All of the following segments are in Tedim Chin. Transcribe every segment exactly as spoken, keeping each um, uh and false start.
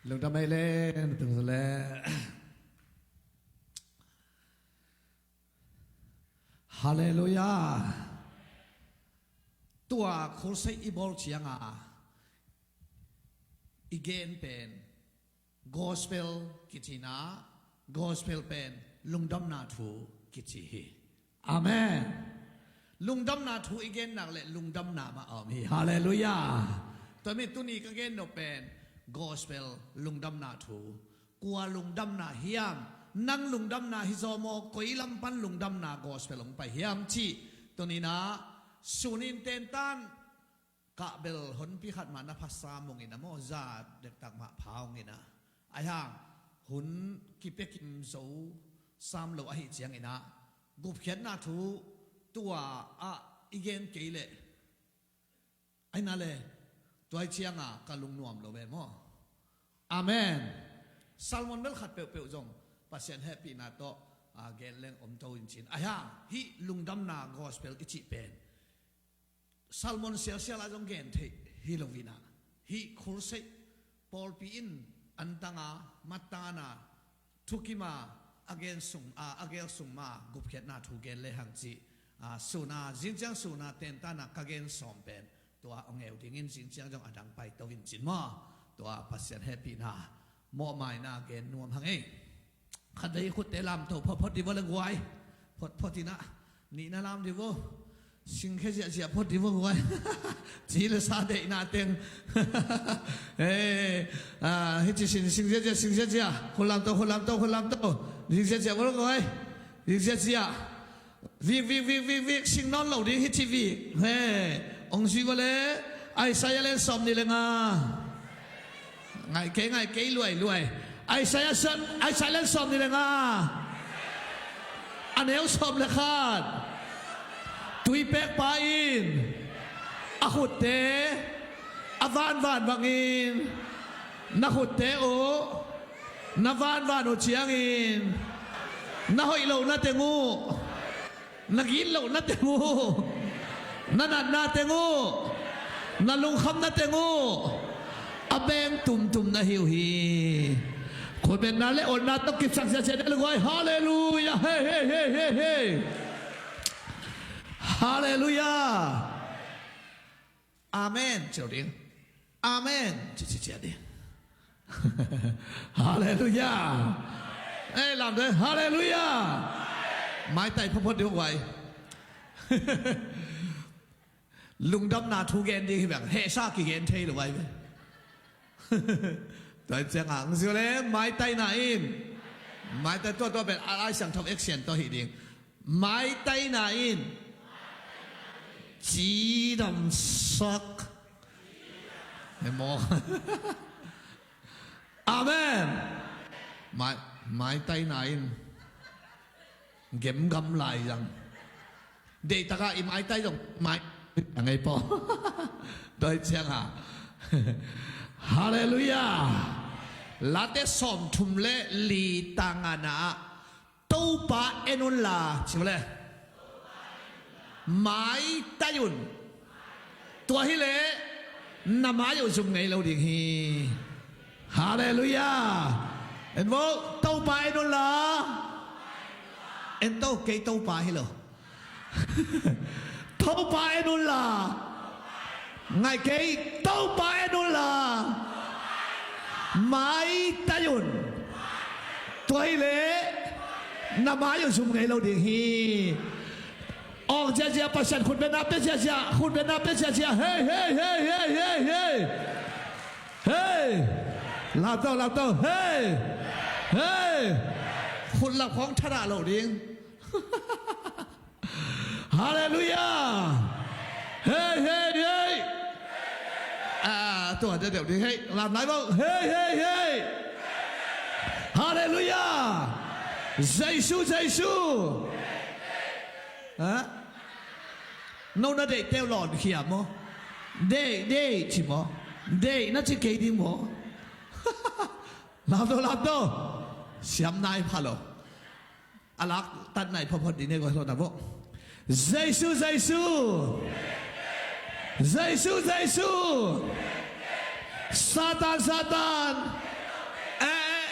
Lungdam ei le, na tung zaw le. Halleluiah. Tua crusade i bawl cianga i gen pen gospel kici-in ah, gospel pen lungdamna thu kici hi. Amen. Lungdamna thu i gen nak le lungdamna mah a om hi. Halleluiah. Tua mi tuni ka gen nop pen gospel lungdamna thu. Kua lungdamna hiam? Nang lungdamna hi zaw maw, koi lam pan lungdamna gospel hong pai hiam cih tuni-in ah sunin tentan kahbel honpi khat mah na pha sam ung in ah maw, za dektak mah pha ung in ah. Ahi hang hun kipia kim zo sam lo ahih ciangin ah gupkhiatna thu tua ah i gen kei leh, ahi na le, tua ahih cianga ka lungnuam lo ve maw. Amen. Sermon bel khat peuhpeuh zong Pasian hehpihna tawh, a, gen leng om to in cin. Ahi hang hih lungdamna gospel i cih pen sermon sialsial ah zong gen theih hi lo in ah, hih crusade pawlpi in antanga, mattana, thukima a gen sung, a, a gel sung ma gupkhiatna thu gen le hang cih, a, suna, zingciang suna tentana ka gen sawm pen tua a ngeu dingin zingciang zong a dang pai to in cin maw. Tua Pasian hehpihna mawhmaina gen nuam hang ei. Khat vei khutte lamto photphot di vo le guai. Photphot in ah nihna lam di vo. Singkhia ziahziah phot di vo guai. Ci le sa deihna teng. Eh, ah, hici sin sing ziahziah, sing ziahziah. Khut lamto, khut lamto, khut lamto. Sing ziahziah vo le guai. Sing ziahziah. Vik, vik, vik, vik, vik, sing nawn lo ding hi ci vik. He, ong zui vo le, Isaiah lian sawm nih le nga. Ngai kei, ngai kei, luai, luai. Isaiah sawm, Isaiah lian sawm nih le nga. A neu sawm le khat. Tuipekpa in a khutte a vanvan bangin na khutte uh na vanvan uh ciangin na hoih lohna teng uh, na gitlohna teng uh, na natna teng uh, na lungkhamna teng uh a beng tumtum na hi uh hi. Khutbetna le awlna tawh kipsak ziahziah ding le guai. Halleluiah. Hei, hei, hei, hei, hei. Halleluiah. Amen. Ci lo ding. Amen. Ci, ci, ci a ding. Halleluiah. Ei, lam de. Halleluiah. Maitai photphot ding guai. Lungdamna thu gen ding hi bang hehsa kigen thei lo vai ve. Tua ciang ang zio le maitaina in. Maitai tua tua pen a Lai Siangtho action tua hi ding. Maitaina in cidamsak. He maw? Amen. Mai, maitaina in gemgam lai zang. Deitaka i maitai zong mai a ngei paw. Tua hi cianga. Halleluiah. Late sawmthum le li tangana ah Topa en unla ci le maitai un. Tua hileh na mai uh zum ngei lo ding hi. Halleluiah. En vo, Topa en unla. En to kei Topa hi lo. Topa en unla. Ngai kei, Topa en unla. Maitai un. Tua hileh na mai uh zum ngei lo ding hi. Awng ziahziah Pasian khutbetna pia ziahziah, khutbetna pia ziahziah. Hei, hei, hei, hei, hei, hei. Hei. Lamto, lamto. Hei. Hei. Khutlap khawng thadah loh ding. Halleluiah. Hei, hei, hei. Ah, tua deuhdeuh ding hei. Lam lai bo. Hei, hei, hei. Halleluiah. Jesu, Jesu. Ha? No na deihte uh lawnkhia maw? Deih, deih ci maw? Deih na ci kei ding maw? Lamto, lamto. Siam nai pha lo. A lak tat nai phawtphawt ding ne, guai hlawtna vawh. Jesu, Jesu. Jesu, Jesu. Satan, Satan.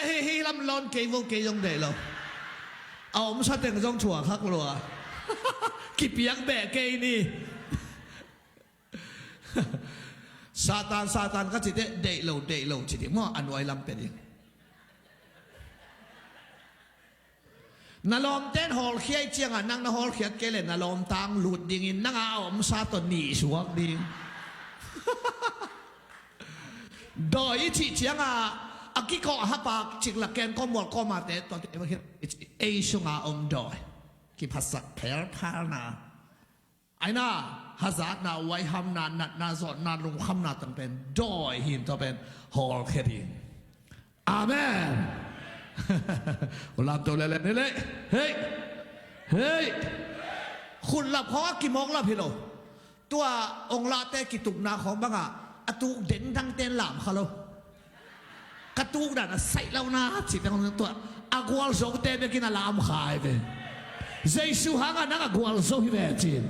Hei, hei lam lawn kei vo, kei zong deih lo. A omsa teng zong thuak hak lua. Kipiak beh kei ni. Satan, Satan ka cite, deih lo, deih lo ci ding maw, a nuai lam pia ding. Na lawmten hawlkhia i cianga nang na hawlkhiat kei le na lawmtang lut dingin nanga a omsa tawh nih suak ding. Dawi i cih cianga a kikawh hapak ciklak ken kawmmual kawmate tawh ei sunga om dawi kiphatsak phelphalna. Aina, hazatna, huaihamna, natna, zawtna, lungkhamna tang pen dawi hi in tua pen hawlkhia ding. Amen. U lamto lele ni le. Hei. Hei. Khut lap khawng a kimawk lap hi lo. Tua ong lahte kitukna khawng banga a tuk dengdangte in lam kha lo. Ka tuk dan a saih lo na cih teng tua a gualzote bekin a lam khai ve. Jesu hanga nang a gualzo hi ve cin.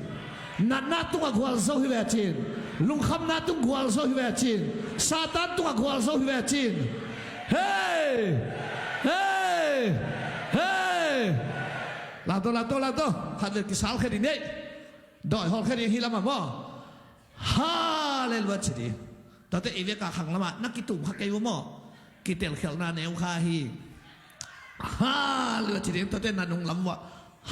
Natna tung a gualzo hi ve cin. Lungkhamna tung gualzo hi ve cin. Satan tung a gualzo hi ve cin. Hei! Hei! Hei! Lato, lato, lato. Khat le kisal khe di nei. Dawi hawlkhia ding hi lamah maw? Halleluia ci ding. Tate i veka khang lamah na kitum kha kei uh maw? Kitelkhialhna neu kha hi. Halleluia ci ding. Tate na nung lam uh ah.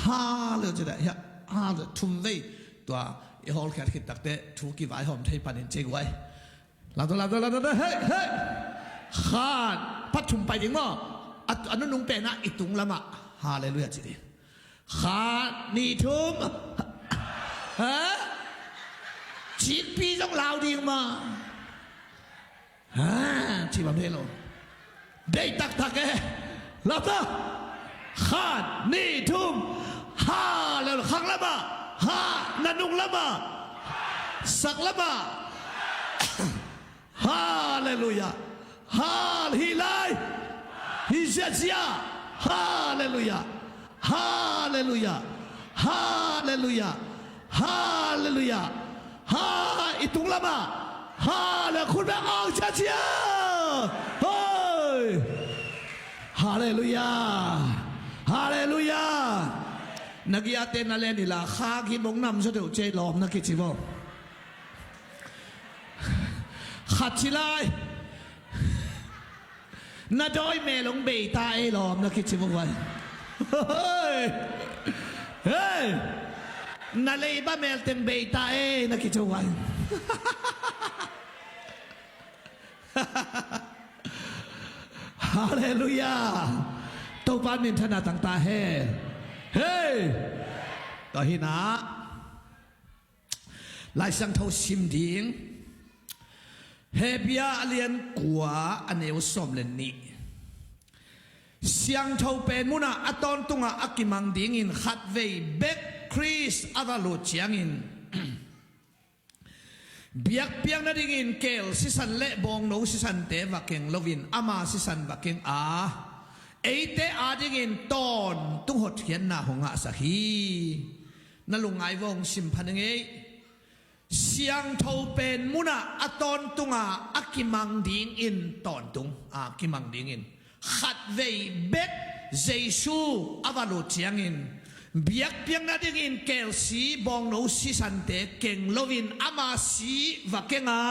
Halleluia ci ding. Hia. Halleluia. Thum vei. Tua i hawlkhiat khit takte thu kivaihawm thei panin cei guai. Lato, lato, lato, lato. Hei, hei. Khat. Pathum pai ding maw? A, a nunung penah i tung lamah. Halleluia ci ding. Khat, nih, thum. Ha? Cikpi zong lau ding ma. Ha, ci bang hei lo. Dei taktak e. Lau ta. Khat, nih, thum. Ha, lel khang lama. Ha, nanung lama. Sak lama. Halleluia. Hal hi lai. Hi ziazia. Halleluia. Halleluia. Halleluia. Halleluia. Ha, i tung lama. Hale khut bek ang ziazia. Hoi. Halleluia. Halleluia. Na giate na len ila kha gimong nam zo deuh cei lawm na kici vo. Khat ci lai. Na dawi melong beita ei lawm na kici vo vai. Hei. Hei. Na leiba melteng beita ei na kici vo vai. Halleluia. Topa min thana tangta he. Hei. Tua hinah Lai Siangtho sim ding. Hebia a lian kua a neu sawm le nih. Siangtho pen munah a tawntungah a kimang dingin khatvei bek Khrist a va lut ciangin biakpiakna dingin keel sisan le bawngno sisante va keng loin ama sisan va keng a eite adingin tawntung hotkhiatna hong ngahsak hi. Na lungngai vawng simpha ning ei. Siangtho pen munah a tawntunga a kimang dingin tawntung a kimang dingin khatvei bek Jesu a va lut ciangin biakpiakna dingin keelsi bawngno sisante keng loin ama si va kenga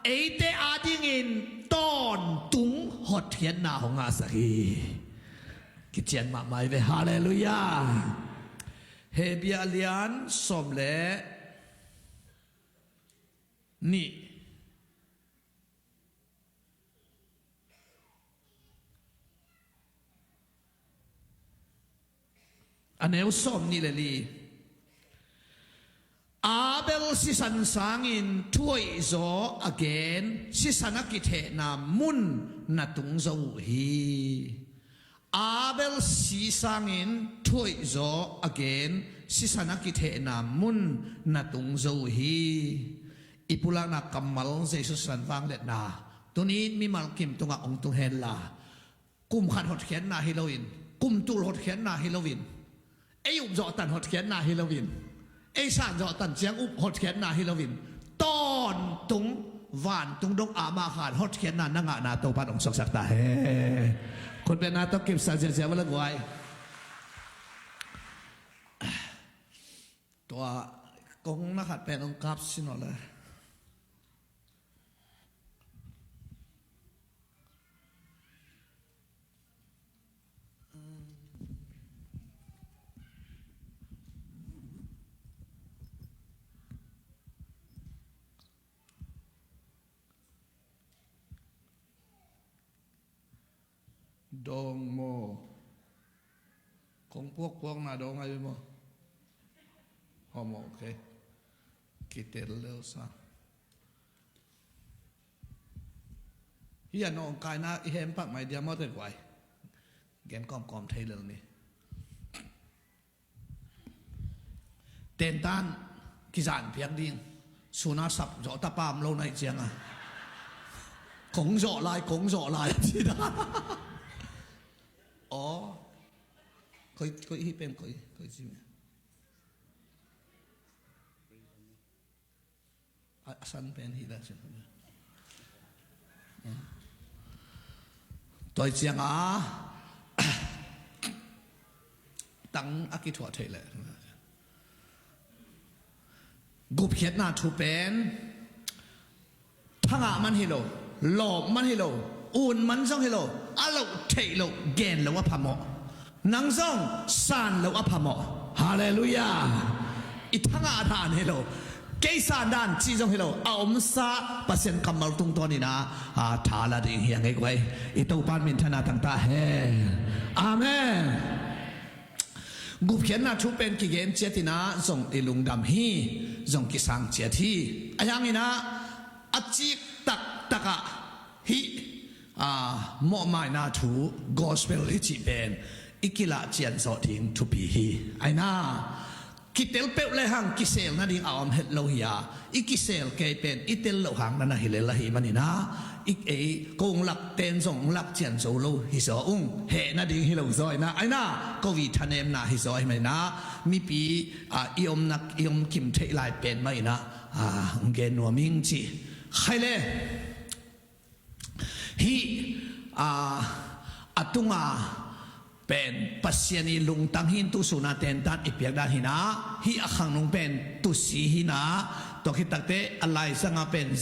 eite adingin tawntung hotkhiatna hong ngahsak hi. Kician mahmah hi ve. Halleluia. Hebia lian sawm le nih. A neu sawm nih le li. Abel sisan sangin thuhoih zaw a gen sisan a kithehna mun na tung zo uh hi. Abel si sangin thuhoih zaw a gen sisan a kithehna mun na tung zo uh hi. I pulakna kammal Jesu sisan vangliatna tunin mimal kim tungah hong tung henla kum khat hotkhiatna hi loin, kum tul hotkhiatna hi loin, ei up zawhtan hotkhiatna hi loin, ei san zawhtan ciang up hotkhiatna hi loin, tawntung vantung dong ama khan hotkhiatna na ngahna Topa in hong suaksak ta hen. Khutbetna tawh kipsa ziazia vala guai. Tua kong na khat pen hong kap sin aw le. Dawng maw? Kong puakpuakna dawng ahi maw? Hawm maw, ok. Kitel lel sa. Hi a nawngkaina i hempak mai dia maw te guai. Gen kawmkawm thei lel ni. Tentan kizan piak ding. Suna sap zawh tapa om lo nai cianga. Kong zawh lai, kong zawh lai a ci da. Aw. Koi, koi hi pen koi, koi ci me. A, a san pen hi la sin. Toi cianga tang a kithuah theih leh gupkhiatna thu pen thangah man hi lo, lawp man hi lo, un man zong hi lo, a loh theih loh gen lo a phamawh. Nang zong san lo a phamawh. Halleluiah. I thangah dan hi lo, kei san dan cih zong hi lo, a omsa Pasian kammal tungtawnin ah, a, tha la ding hi a ngei guai. I Topa in minthanna tangta hen. Amen. Gupkhiatna thu pen kigen ciatin ah zong i lungdam hi, zong kisang ciat hi. A hiangin ah a cik taktak ah hih, a, mawhmaina thu gospel i cih pen i kilah cianzawh ding thupi hi. Aina kitel peuh le hang kisel nading a om het lo hi a, i kisel kei pen i tel loh hang na na hi lel ahi manin ah, i ei ko ung lak ten zong ung lak cian zo lo hi zaw ung, heh nading hi lo zaw inah, aina ko i thanemna hi zaw ahi manin ah, mipi, a, i omnak i om kim theih lai pen mah inah, a, ung gen nuam ing ci. Khai le. Hih, a, a tunga pen Pasian i lungtang hi in, tu suna tentan i piak dan hi nah, hih a khangnung pen tu si hi nah, tua khit takte a laizanga pen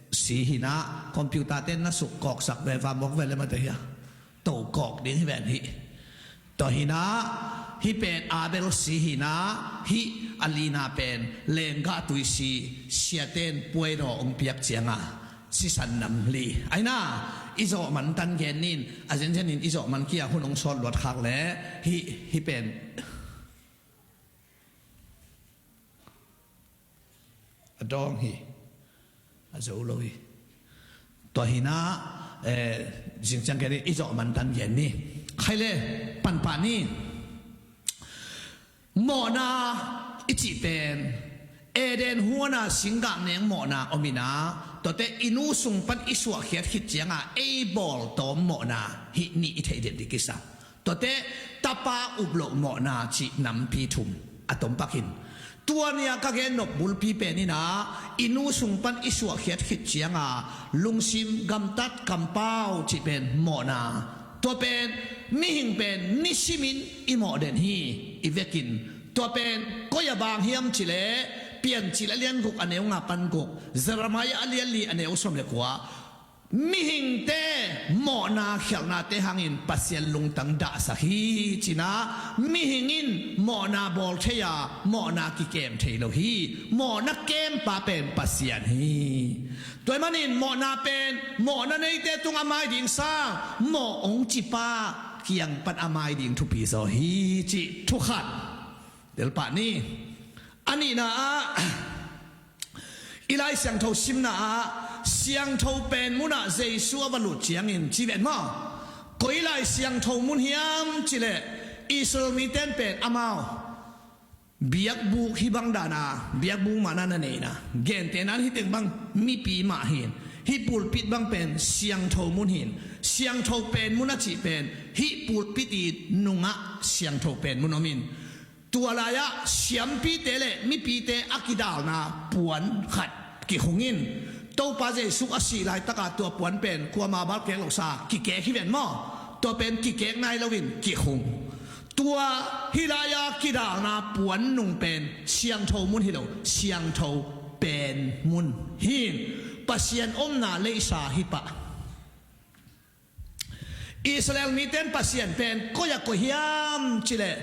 si hi nah, computer ten na suk kawksak ve va mawk ve le mate hia. To kawk ding hi ven hih. Tua hi nah, hih pen Abel si hi nah, hih a lina pen lenggah tui si, siaten puaidaw ong piak cianga sisan nam li. Aina, i zawh man tan gen nin, a zenzenin i zawh man kia hun ong sawt luat khak le, hih, hih pen a dawng hi. A zo lo hi. Tua hi nah, eh, zingciang gen nin, i zawh man tan gen ni. Khai le, panpah ni. Mawhna i cih pen Eden huana singgah neng mawhna om inah, tuate i nu sung pan i suahkhiat khit cianga ei bawltawm mawhna hih nih i theih den ding kisa. Tuate tapa up loh mawhna cih nampi thum a tompakin, tua nia ka gen nop bulpi pen inah i nu sung pan i suahkhiat khit cianga lungsim gamtat kampau cih pen mawhna. Tua pen mihing pen nisimin i mawh den hi. I vekin tua pen koi a bang hiam cileh Piancil a lian guk a neu nga pan guk, Jeremiah a lian li a neu sawm le kua. Mihingte mawhna khialhnate hangin Pasian lungtang dahsak hi cinah, mihing in mawhna bawl thei a, mawhna kikem thei lo hi. Mawhna kempa pen Pasian hi. Tua ahih manin mawhna pen mawhna neite tung a mai ding sang mawh ong cipa kiang pan a mai ding thupi zaw hi cih thu khat. Telpah ni. A nihna ah, i Lai Siangtho simna ah, Siangtho Pen munah Jesu a va lut ciangin ci ven maw? Koi Lai Siangtho mun hiam cileh Israel miten pen amau biakbuk hih bang dana, biakbuk mahna na neina, gentehna in hih teng bang mipi mah hin, hih pulpit bang pen siangtho mun hin, Siangtho Pen mun a cih pen hih pulpit i nungah Siangtho Pen mun om in, tua lai-ah siampite le mipite a kidalna puan khat kihung in, Topa Jesu a sih laitaka tua puan pen kuama bal kek lo sa, kikek hi ven maw? Tua pen kikek nai loin kikhung. Tua hih lai-a kidalna puan nung pen siangtho mun hi lo, siangtho pen mun hi. Pasian omna leisa hi pah. Israel mite in Pasian pen koi ah koih hiam cileh,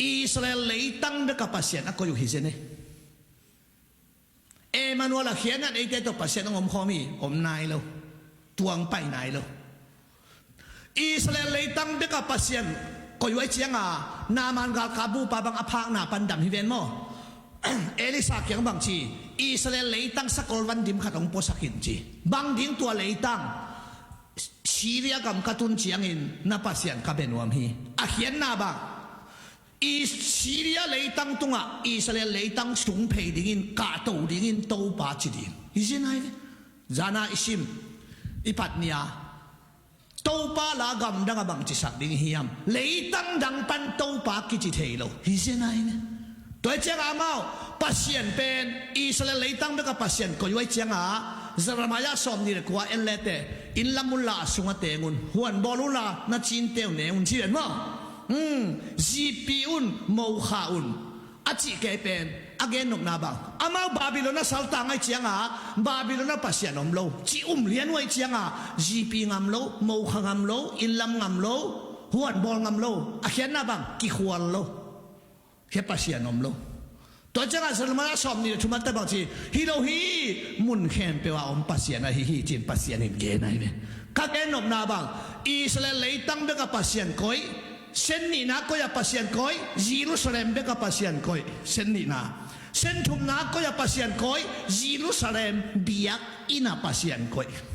Israel leitang beka Pasian a koih uh hi zen e. Emmanuel a khiatna eite tawh Pasian hong omkhawm hi, om nai lo. Tuang pai nai lo. Israel leitang beka Pasian koih uh ahih cianga Naaman galkap bupa bang a phakna pan dam hi ven maw? Elisha kiang bang ci, Israel leitang sakol van dim khat hong puasak in ci. Bang ding tua leitang? Syria gam ka tun ciangin na Pasian ka bia nuam hi. A khiatna bang? I Syria leitang tungah Israel leitang sung phei dingin, kahto dingin Topa ci ding hi zen ai ve. Zana i sim, i phat nia Topa la gamdang a bang cisak ding hiam? Leitang dang pan Topa kici thei lo hi zen ai ve. Tua hi cianga amau Pasian pen Israel leitang beka Pasian koih uh ahih cianga Jeremiah sawm nih le kua en lete, inn lam unla a sung a teng un, huan bawl unla na cinte uh neng un ci ven maw? Hmm, zipi un, mokha un a cih kei pen a gennopna bang? Amau Babylon a saltang ahih cianga Babylon a Pasian om lo ci um lian uh ahih cianga zipi ngam lo, mokha ngam lo, inn lam ngam lo, huan bawl ngam lo. A khiatna bang? Kikhual lo. Hia Pasian om lo. Tua cianga Jeremiah sawm nih le thum a teh bang ci, hi lo hi, mun khempeuh a om Pasian ahi hi cin Pasian in gen ai ve. Ka gennopna bang? Israel leitang beka Pasian koih. Sen nihna koih a Pasian koih. Jerusalem beka Pasian koih. Sen nihna. Sen thumna koih a Pasian koih. Jerusalem biakinn a Pasian koih.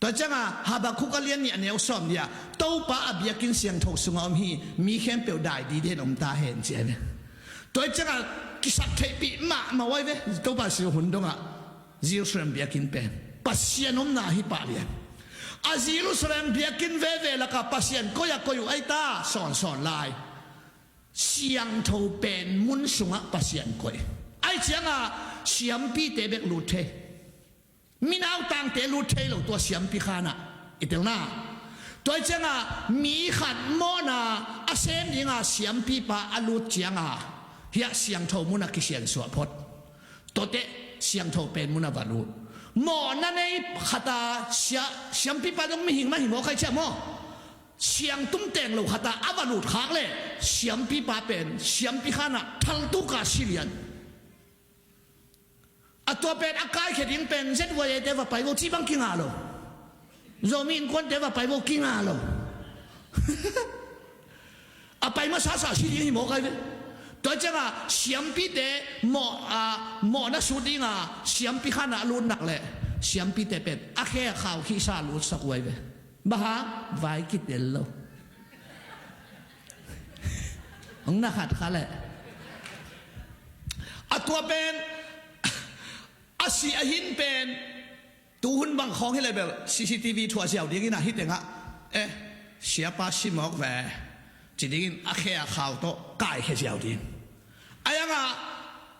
Tua cianga Habakkuk a lian nih a neu sawm nih ah Topa a biakinn siangtho sungah om hi, mi khempeuh dai diden om ta hen ci ai ve. Tua cianga kisap theihpih mahmah ai ve. Topa siu hun dongah Jerusalem biakinn pen Pasian omna hi pah lian. A Jerusalem biakinn veve lakah Pasian koih a koih uh ai ta sawnsawn lai. Siangtho pen mun sungah Pasian koih. Ai cianga siampite bek lut thei. Minautangte lut thei lo tua siampi khanah i telna. Tua hi cianga mi khat mawhna a sem dinga siampipa a lut cianga hiah siangtho munah kisiansuah phot. Tuate siangtho pen munah va lut. Mawhna nei khata sia, siampipa dong mihing mah hi mawk ai ciah maw? Siangtum teng lo khata a va lut khak leh siampipa pen siampi khanah thaltuka si lian. A tua pen a kaikhia ding pen Z Y A te va pai vo cih bang kinga lo. Zomi innkuante va pai vo kinga lo. A pai masasa si ding hi mawk ai ve. Tua cianga siampite mawh, a, mawhna sut dinga siampi khanah a lut nak leh siampite pen a khe a khau khihsa a lutsak uh ai ve. Bang hang vai kitel lo. Hong na khat kha leh. A tua pen a si a hin pen tuhun bang khawng hi leh bel C C T V thuah ziau dingin a hi tengah, eh, siapa si mawk ve ci dingin a khe a khau tawh kaikhia ziau ding. A yanga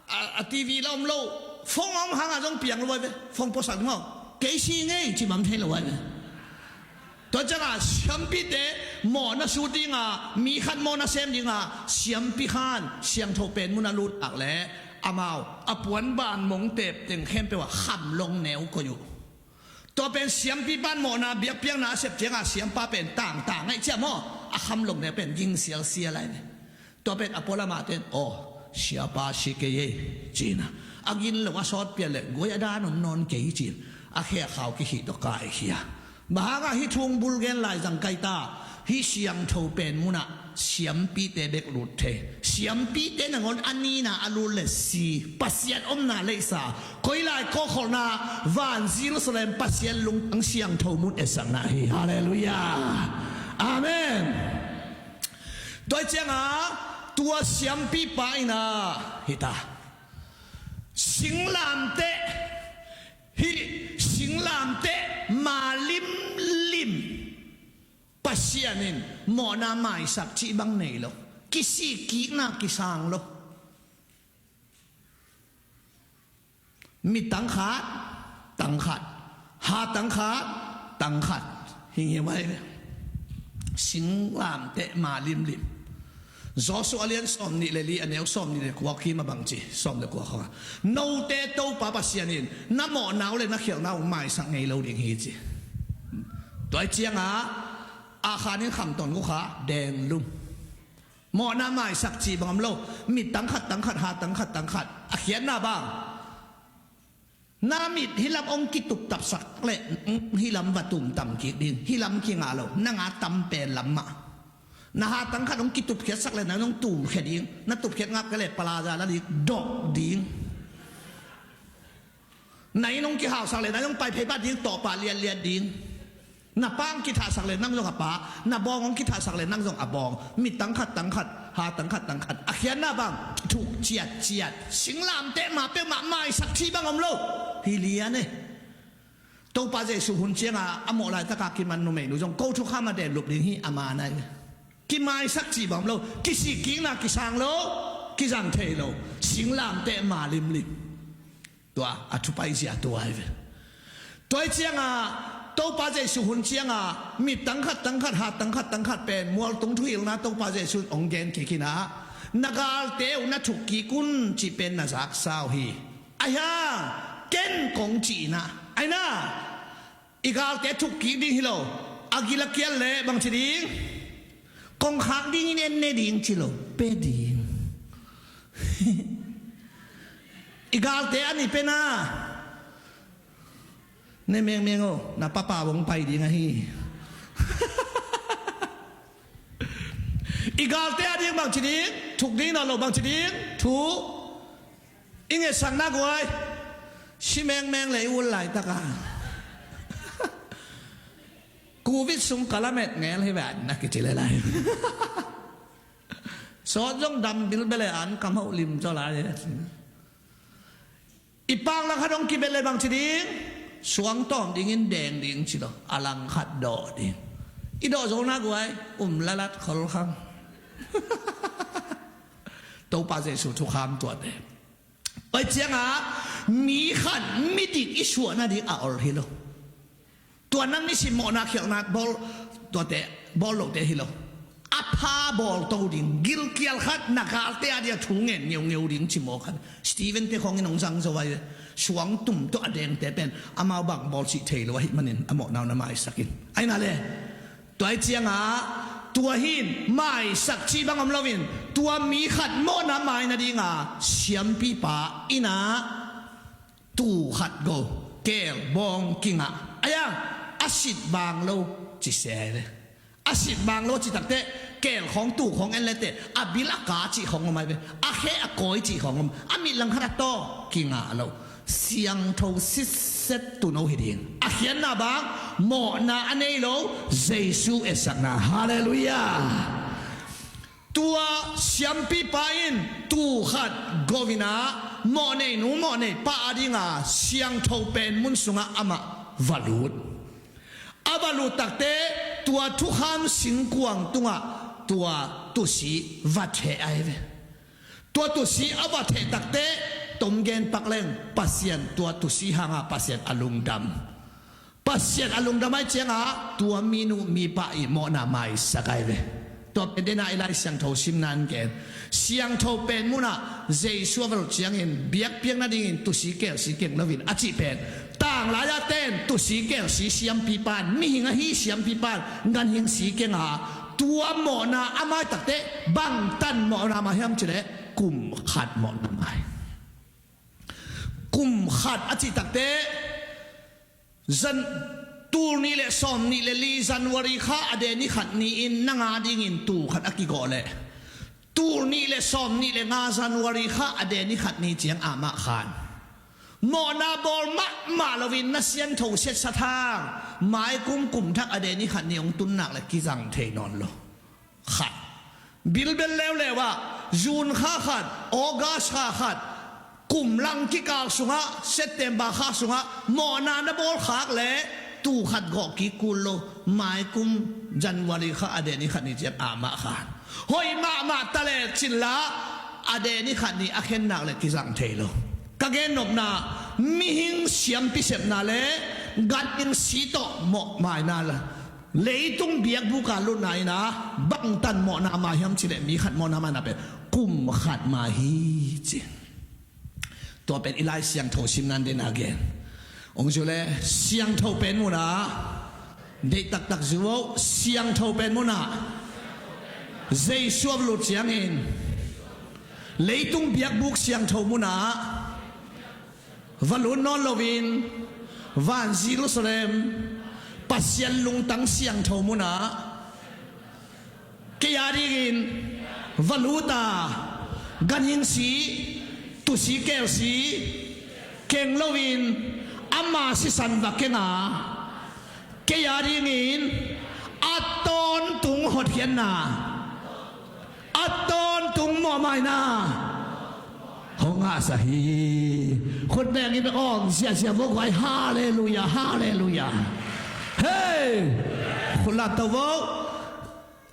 a, a T V la om lo, phone a om hanga zong piang lo ai ve. Phone puasak ding maw? Kei si ngei ci mam thei lo ai ve. Tua cianga siampite mawhna sut dinga mi khat mawhna sem dinga siampi khan siangtho pen munah lut nak leh amau a puanban mong tep teng khempeuh ah khamlong neu koih uh. Tua pen siampipan mawhna biakpiakna a sep cianga siampa pen tangtang ngaih ciah maw? A khamlong neu pen ging sialsial ai ve. Tua pen a pualam a ten aw siapa si kei ei cina a gin lo a sawt pian leh guai a dan om nawn kei cin a khe a khau kikhih tawh kaikhia. Bang hanga hi thung bul gen lai zang kai ta. Hi siangtho pen munah siampite bek lut thei. Siampite nangawn a nina a lut leh si Pasian omna leisa koi lai kawkholhna van Jerusalem Pasian lungtang siangtho mun esakna hi. Halleluiah. Amen. Tua hi cianga tua siampipa ina hita. Singlamteh hi, singlamteh ma limlim. Pasian in mawhna maisak cih bang nei lo. Kisih kikna kisang lo. Mi tang khat, tang khat, ha tang khat, tang khat. Hi ngiau mai ve. Singlamteh ma limlim. Joshua a lian sawm nih le li, a neu sawm nih le kua kim a bang ci, sawm le kua khawng a, note Topa Pasian in na mawhna uh le na khialhna uh maisak ngei lo ding hi ci. Tua hi ciangah Akhan in khamtawn uh kha, deng lum. Mawhna maisak cih bang om lo. Mi tang khat, tang khat, ha tang khat, tang khat. A khiatna bang, na mit hih lam hong kituptapsak le hih lam va tumtam kik ding. Hih lam kingah lo, nang a tam pen lam mah. Na ha tang khat hong kitupkhiatsak le nang hong tumkhia ding. Na tupkhiat ngap kei le palaza la ding, dok ding. Na inn hong kihausak le nang hong paiphei bat ding, tawhpah liatliat ding. Na pa hong kithahsak le nang zong a pa, na bawng hong kithahsak le nang zong a bawng. Mi tang khat, tang khat, ha tang khat, tang khat. A khiatna bang, thuk ciatciat. Singlamteh ma peuhmah maisak cih bang om lo. Hi lian e. Topa Jesuh hun ciangah a mawh laitaka kiman numeinu zong ko thukham a den lup ding hi, a man ai. Kimaisak cih bang om lo. Kisih kikna kisang lo. Kizang thei lo. Singlamteh ma limlim. Tua a thupai zia tua hi ve. Tua hi ciangah Topa Jesuh hun ciangah mi tang khat, tang khat, ha tang khat, tang khat pen mualtung thuhilhna Topa Jesuh in hong gen kik in ah, na galte uh na thuk kik un cih pen na zaksa uh hi. Ahi hang ken kong cih in ah, ahi na, i galte thuk kik ding hi lo. A gil a kial leh bang ci ding? Kong khak ding in, en ne ding ci lo, pe ding. I galte a ni pen a, ne mengmeng aw, na papa bawng pai ding ahi. I galte a ding bang ci ding? Thuk ding na lo bang ci ding? Thu. I ngetsakna guai, si mengmeng le i ul laitaka, Covid sung ka lamet ngel hi ve, na kici le lai. Sawt zong dam bilbel e, an kam hauh lim zaw lai. I pak langkhat hong kibet le bang ci ding? Suang tawm dingin deng ding ci lo. A langkhat dawh ding. I dawh zona guai, um lalat kholkhang. Topa Jesuh thukham tuate. Pai ciangah mi khat midik i suah nading a ol hi lo. Tua nang nisim mawhna khialhna bawl, tuate bawl lote hi lo. A pha bawl to ding, gilkial khat, na galte a dia thu ngen ngeungeu ding ci mawk khat. Stephen te khawngin hong zang zo ai, suang tum tawh a dengte pen amau bang bawl cih thei lo ahih manin a mawhna uh na maisak in. Ahi na le, tua hi ciangah tua hin maisak cih bang om loin, tua mi khat mawhna mai nadinga siampipa in ah tuu khat go, keel bawng kingah. Ahi hang a sit bang lo ci se le. A sit bang lo ci takteh keel khawng tuu khawng en leteh a bil a ka cih khawng om ai ve. A khe a kawi cih khawng om. A mit langkhat a tawh kingah lo. Siangtho sitset tuuno hi ding. A khiatna bang, mawhna a nei lo, Jesuh etsakna. Halleluiah. Tua siampipa in tuu khat go in ah, mawhneinu mawhneipa a dinga siangtho pen mun sungah amah va lut. A va lut takteh tua thukham singkuang tungah tua tusi va theh ai ve. Tua tusi a va theh takteh, tom gen pak leng, Pasian tua tusi hanga Pasian a lungdam. Pasian a lungdam ai ciangah tua minu mipa i mawhna maisak ai ve. Tua pen dena i Lai Siangtho simna in gen. Siangtho pen munah Jesuh a va lut ciangin biakpiak nadingin tusi kelsi keng loin a cih pen, tanglai-a ten tusi kelsi siampipan, mihing ahi siampipan ganhing si kenga, tua mawhna a mai takteh bangtan mawhna mai hiam cileh kum khat mawhna mai. Kum khat a cih takteh, Jan-, tul nih le sawm nih le li January kha a deni khat ni-in nang a dingin tuu khat a kigawh leh, tul nih le sawm nih le nga January kha a deni khat ni ciang amah khan mawhna bawl mahmah loin na siangtho siatsat hang, maikum kum thak a deni khat ni hong tun nak le kizang thei nawn lo. Khat. Bilbel leuleu ah, June kha khat, August kha khat, kum lang kikal sungah, September kha sungah mawhna na bawlkhak le tuu khat gawh kik kul lo, maikum January kha a deni khat ni ciang amah khan. Hoih mahmah ta le cin la, a deni khat ni a khen nak le kizang thei lo. Ka gennopna, Mihing siampi sepna le ganhing si tawh mawhmaina, leitung biakbuk a lutna in a bangtan mawhna mah hiam cih leh mi khat mawhna mah na pen kum khat mah hi ci. Tua pen i Lai Siangtho simna in den a gen. Hong ci uh leh siangtho pen munah deih taktak ci uh, siangtho pen munah Jesu a va lut ciangin leitung biakbuk siangtho munah va lut nawn loin van Jerusalem Pasian lungtang siangtho munah kei a dingin va lut a, ganhing si, tuusi keelsi keng loin ama sisan va keng a, kei a dingin a tawntung hotkhiatna, a tawntung mawhmaina hong ngahsak hi. Khut beng in awng ziahziah vo guai. Halleluiah, halleluiah. Hei, khut lamto vo.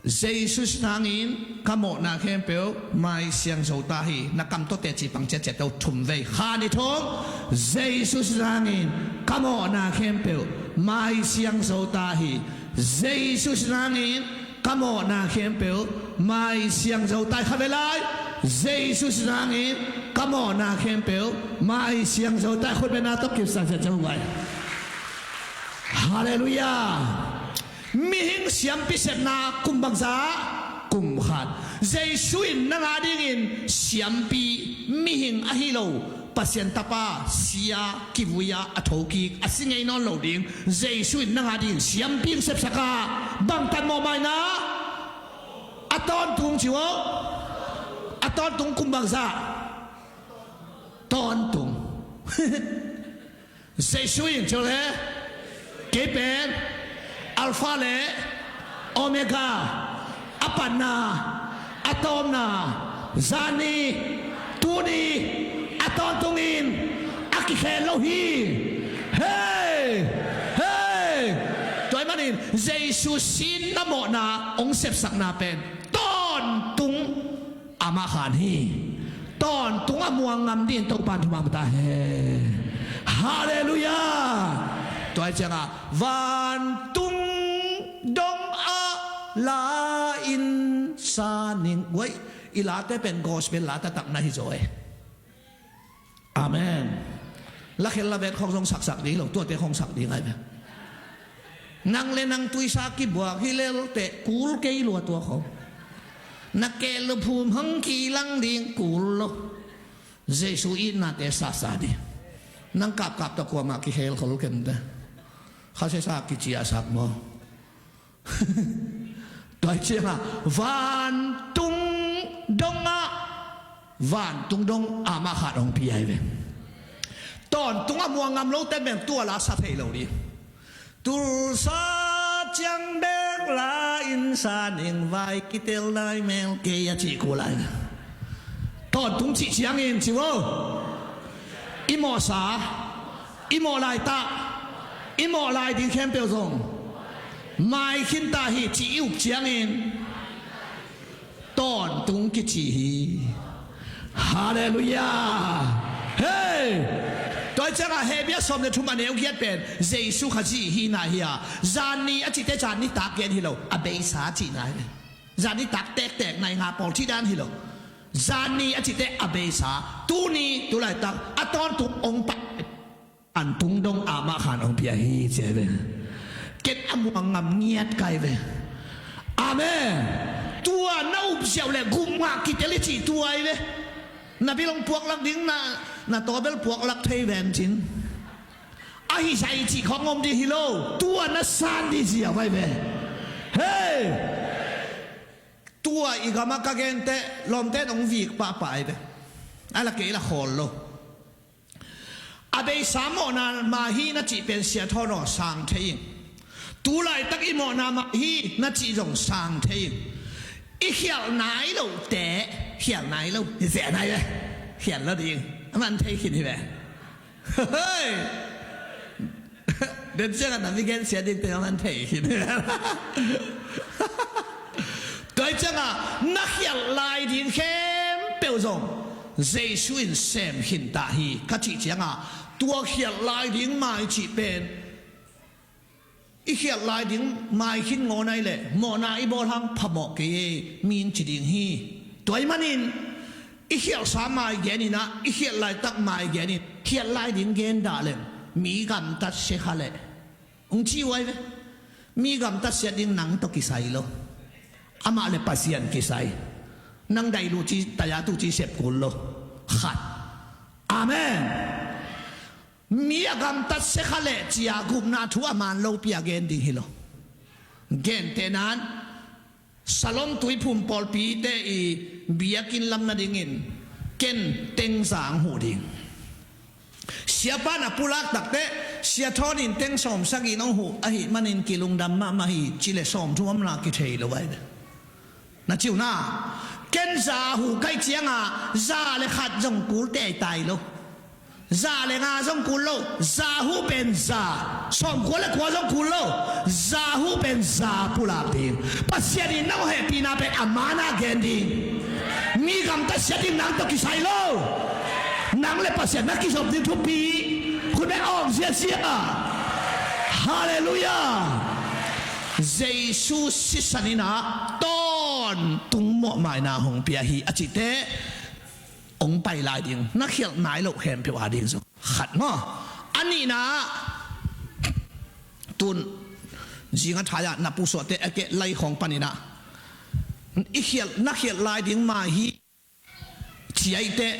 Jesu sin hangin ka mawhna khempeuh maisiang zo ta hi. Na kam tawh teci pang ciatciat to thum vei. Kha ni thum. Jesu sin hangin ka mawhna khempeuh maisiang zo ta hi. Jesu sin hangin ka mawhna khempeuh maisiang zo ta hi. Kha vei lai. Jesu sin hangin ka mawhna khempeuh maisiang zo ta hi. Khut beng na tawh kipsak ciatciat vo guai. Halleluiah. Mihing siampi sepna kum bangzah? Kum khat. Jesu in nang a dingin siampi, mihing ahi lo, Pasian Tapa si a, kivui a, a thokik a si ngei nawn lo ding Jesu in nang a dingin siampi hong sepsak a, bangtan mawhmaina? A tawntung ci uh. A tawntung kum bangzah? Tawntung. Jesu in ci uh leh, kei pen Alpha le Omega, a patna, a tawpna, zan ni, tuni, a tawntungin a kikhel lo hi. Hei! Hei! Tua ahih manin Jesu sin na mawhna hong sepsakna pen tawntung amah khan hi. Tawntung a muang ngam dingin Topa in thuman ta hen. Halleluiah. Tua hi ciangah vantung dong ah la in sa ning. Guai, i late pen gospel la taktak na hi zaw e. Amen. Lakhel lavet khawng zong saksak ding lo, tuate khawng sak ding ai ve. Nang le nang tuisa kibuak hi lelte kul kei lua tua khawng. Na keh luphum hong kilang ding kul lo. Jesu itnate sasa ding. Nang kapkap tawh kuamah kihelkhol kente. Khasesa kiciahsak maw? Tua hi ciangah vantung dongah vantung dong amah khat hong pia hi ve. Tawntung a muang ngam lote beng tua la sa thei lo ding. Tulsa ciang bek la in sa ning vai kitel nai mel kei a cih kul lai. Tawntung cih ciangin ci vo. I mawhsa, i mawh laitak, i mawh lai ding khempeuh zong mai khinta hi cih i up ciangin tawntung kici hi. Halleluiah. Hei! Tua hi ciangah Hebru sawm le thum a neu giat pen Jesu Khazih hihna hi a, zan ni a cihte zan nitak gen hi lo, a beisa cihna hi. Zan nitak tektek nai nga pawl cih dan hi lo. Zan ni a cihte a beisa, tuni, tulaitak a tawntung hong pai. Vantung dong amah khan hong pia hi ci ai ve. Ken a muang ngam ngiat kai ve. Amen. Tua na up ziau le gum ngah kitel i cih tua ai ve. Na bil hong puaklak ding, na, na tawbel puaklak thei ven cin. Ahi zah i cih khawng om ding hi lo. Tua na san dih ziau ai ve. Hei. Tua i gamah ka gente lawmte in hong vik pahpah ai ve. A la kei la khawl lo. A beisa mawhna mah hi na cih pen sia thawn aw sang thei ing. Tulaitak i mawhna mah hi na cih zong sang thei ing. I khialh nai lote khialh nai lo hi zia nai ve. Khialh lo ding a man thei khin hi ve. Hei. Den siang a na mi gen sia ding te a man thei khin hi ve. Tua hi ciangah na khialh lai ding khempeuh zong Jesu in sem khin ta hi ka cih ciangah Tua khialh lai ding mai cih pen i khialh lai ding mai khin ngawn ai leh mawhna i bawl hang phamawh kei e, mi in ci ding hi. Tua ahih manin i khialhsa mai genin ah, i khialh laitak mai genin khialh lai ding gen dah leng mi gamtat sia kha leh, hong ci uh ai ve. Mi gamtat siat ding nang tawh kisai lo. Amah le Pasian kisai. Nang daih luci taya tuci sep kul lo. Khat. Amen. Mi a gamtat sia kha leh cia gupna thu a man lopi a gen ding hi lo. Gentehnan Salom Tuiphum pawlpite i biakinn lam nadingin ken teng za hong huh ding. Siapa na pulak takteh Sia Thawn in teng sawm sagih in hong huh ahih manin kilungdam mahmah hi ci leh sawmthum omna kithei lo ai ve. Na ci uh na, ken za huh ka hih cianga za le khat zong kul teitai lo. Za le nga zong kul lo. Za huh pen za. Sawmkua le kua zong kul lo. Za huh pen za pulak ding. Pasian in nang hehpihna pen a mana gen ding. Mi gamtat siat ding nang tawh kisai lo. Nang le Pasian na kizop ding thupi. Khut beng awng ziazia. Halleluiah. Jesu sisan in ah tawntung mawhmaina hong pia hi a cihte hong pai lai ding, na khialh nai loh khempeuh a ding zong khat maw? A nihna ah tun zinga thai-ah na pusuahte a keh lai khawng panin ah i khialh, na khialh lai ding mai hi. Ci ai teh,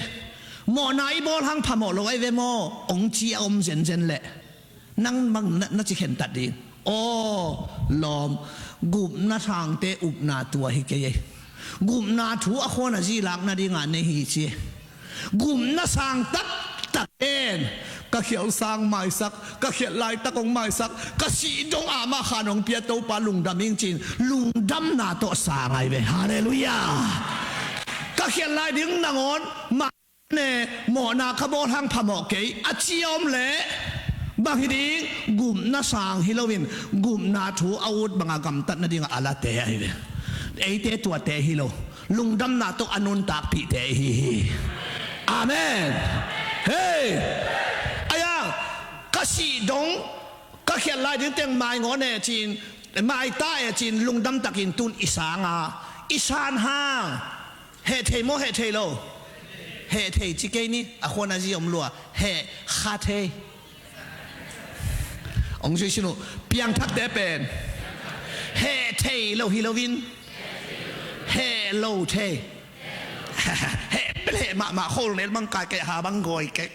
mawhna i bawl hang phamawh lo ai ve maw? Hong ci a om zenzen leh nang bang na, na ci khentat ding. Aw lawm, gupna sangte upna tua hi kei ei. Gupna thu a khuan a zi lak nadinga nei hi ci ei. Gupna sang taktak en, ka khialh sang maisak, ka khialh laitak hong maisak, ka sih dong amah khan hong pia Topa lungdam ing ci-in lungdamna tawh sang ai ve. Halleluiah. Ka khialh lai ding nangawn mah ne, mawhna ka bawl hang phamawh kei a ci a om leh bang hi ding? Gupna sang hi loin gupna thu a ut banga gamtat nadinga a late ai ve. Eite tuate hi lo, lungdamna tawh a nuntakpihte ihi hi. Amen. Hei, aiang, ka sih dong, ka khialh lai ding teng mai ngawn e ci-in, mai ta e ci-in lungdam takin tun i sang a, i san hang heh thei maw, heh thei lo? Heh thei ci kei ni, a khuan a zi om lua. Heh kha thei. Hong zui sin uh, piangthakte pen heh thei lo hi loin heh lo thei. Heh bel heh mahmah, khol nel bang kai kei, ha bang goi kei,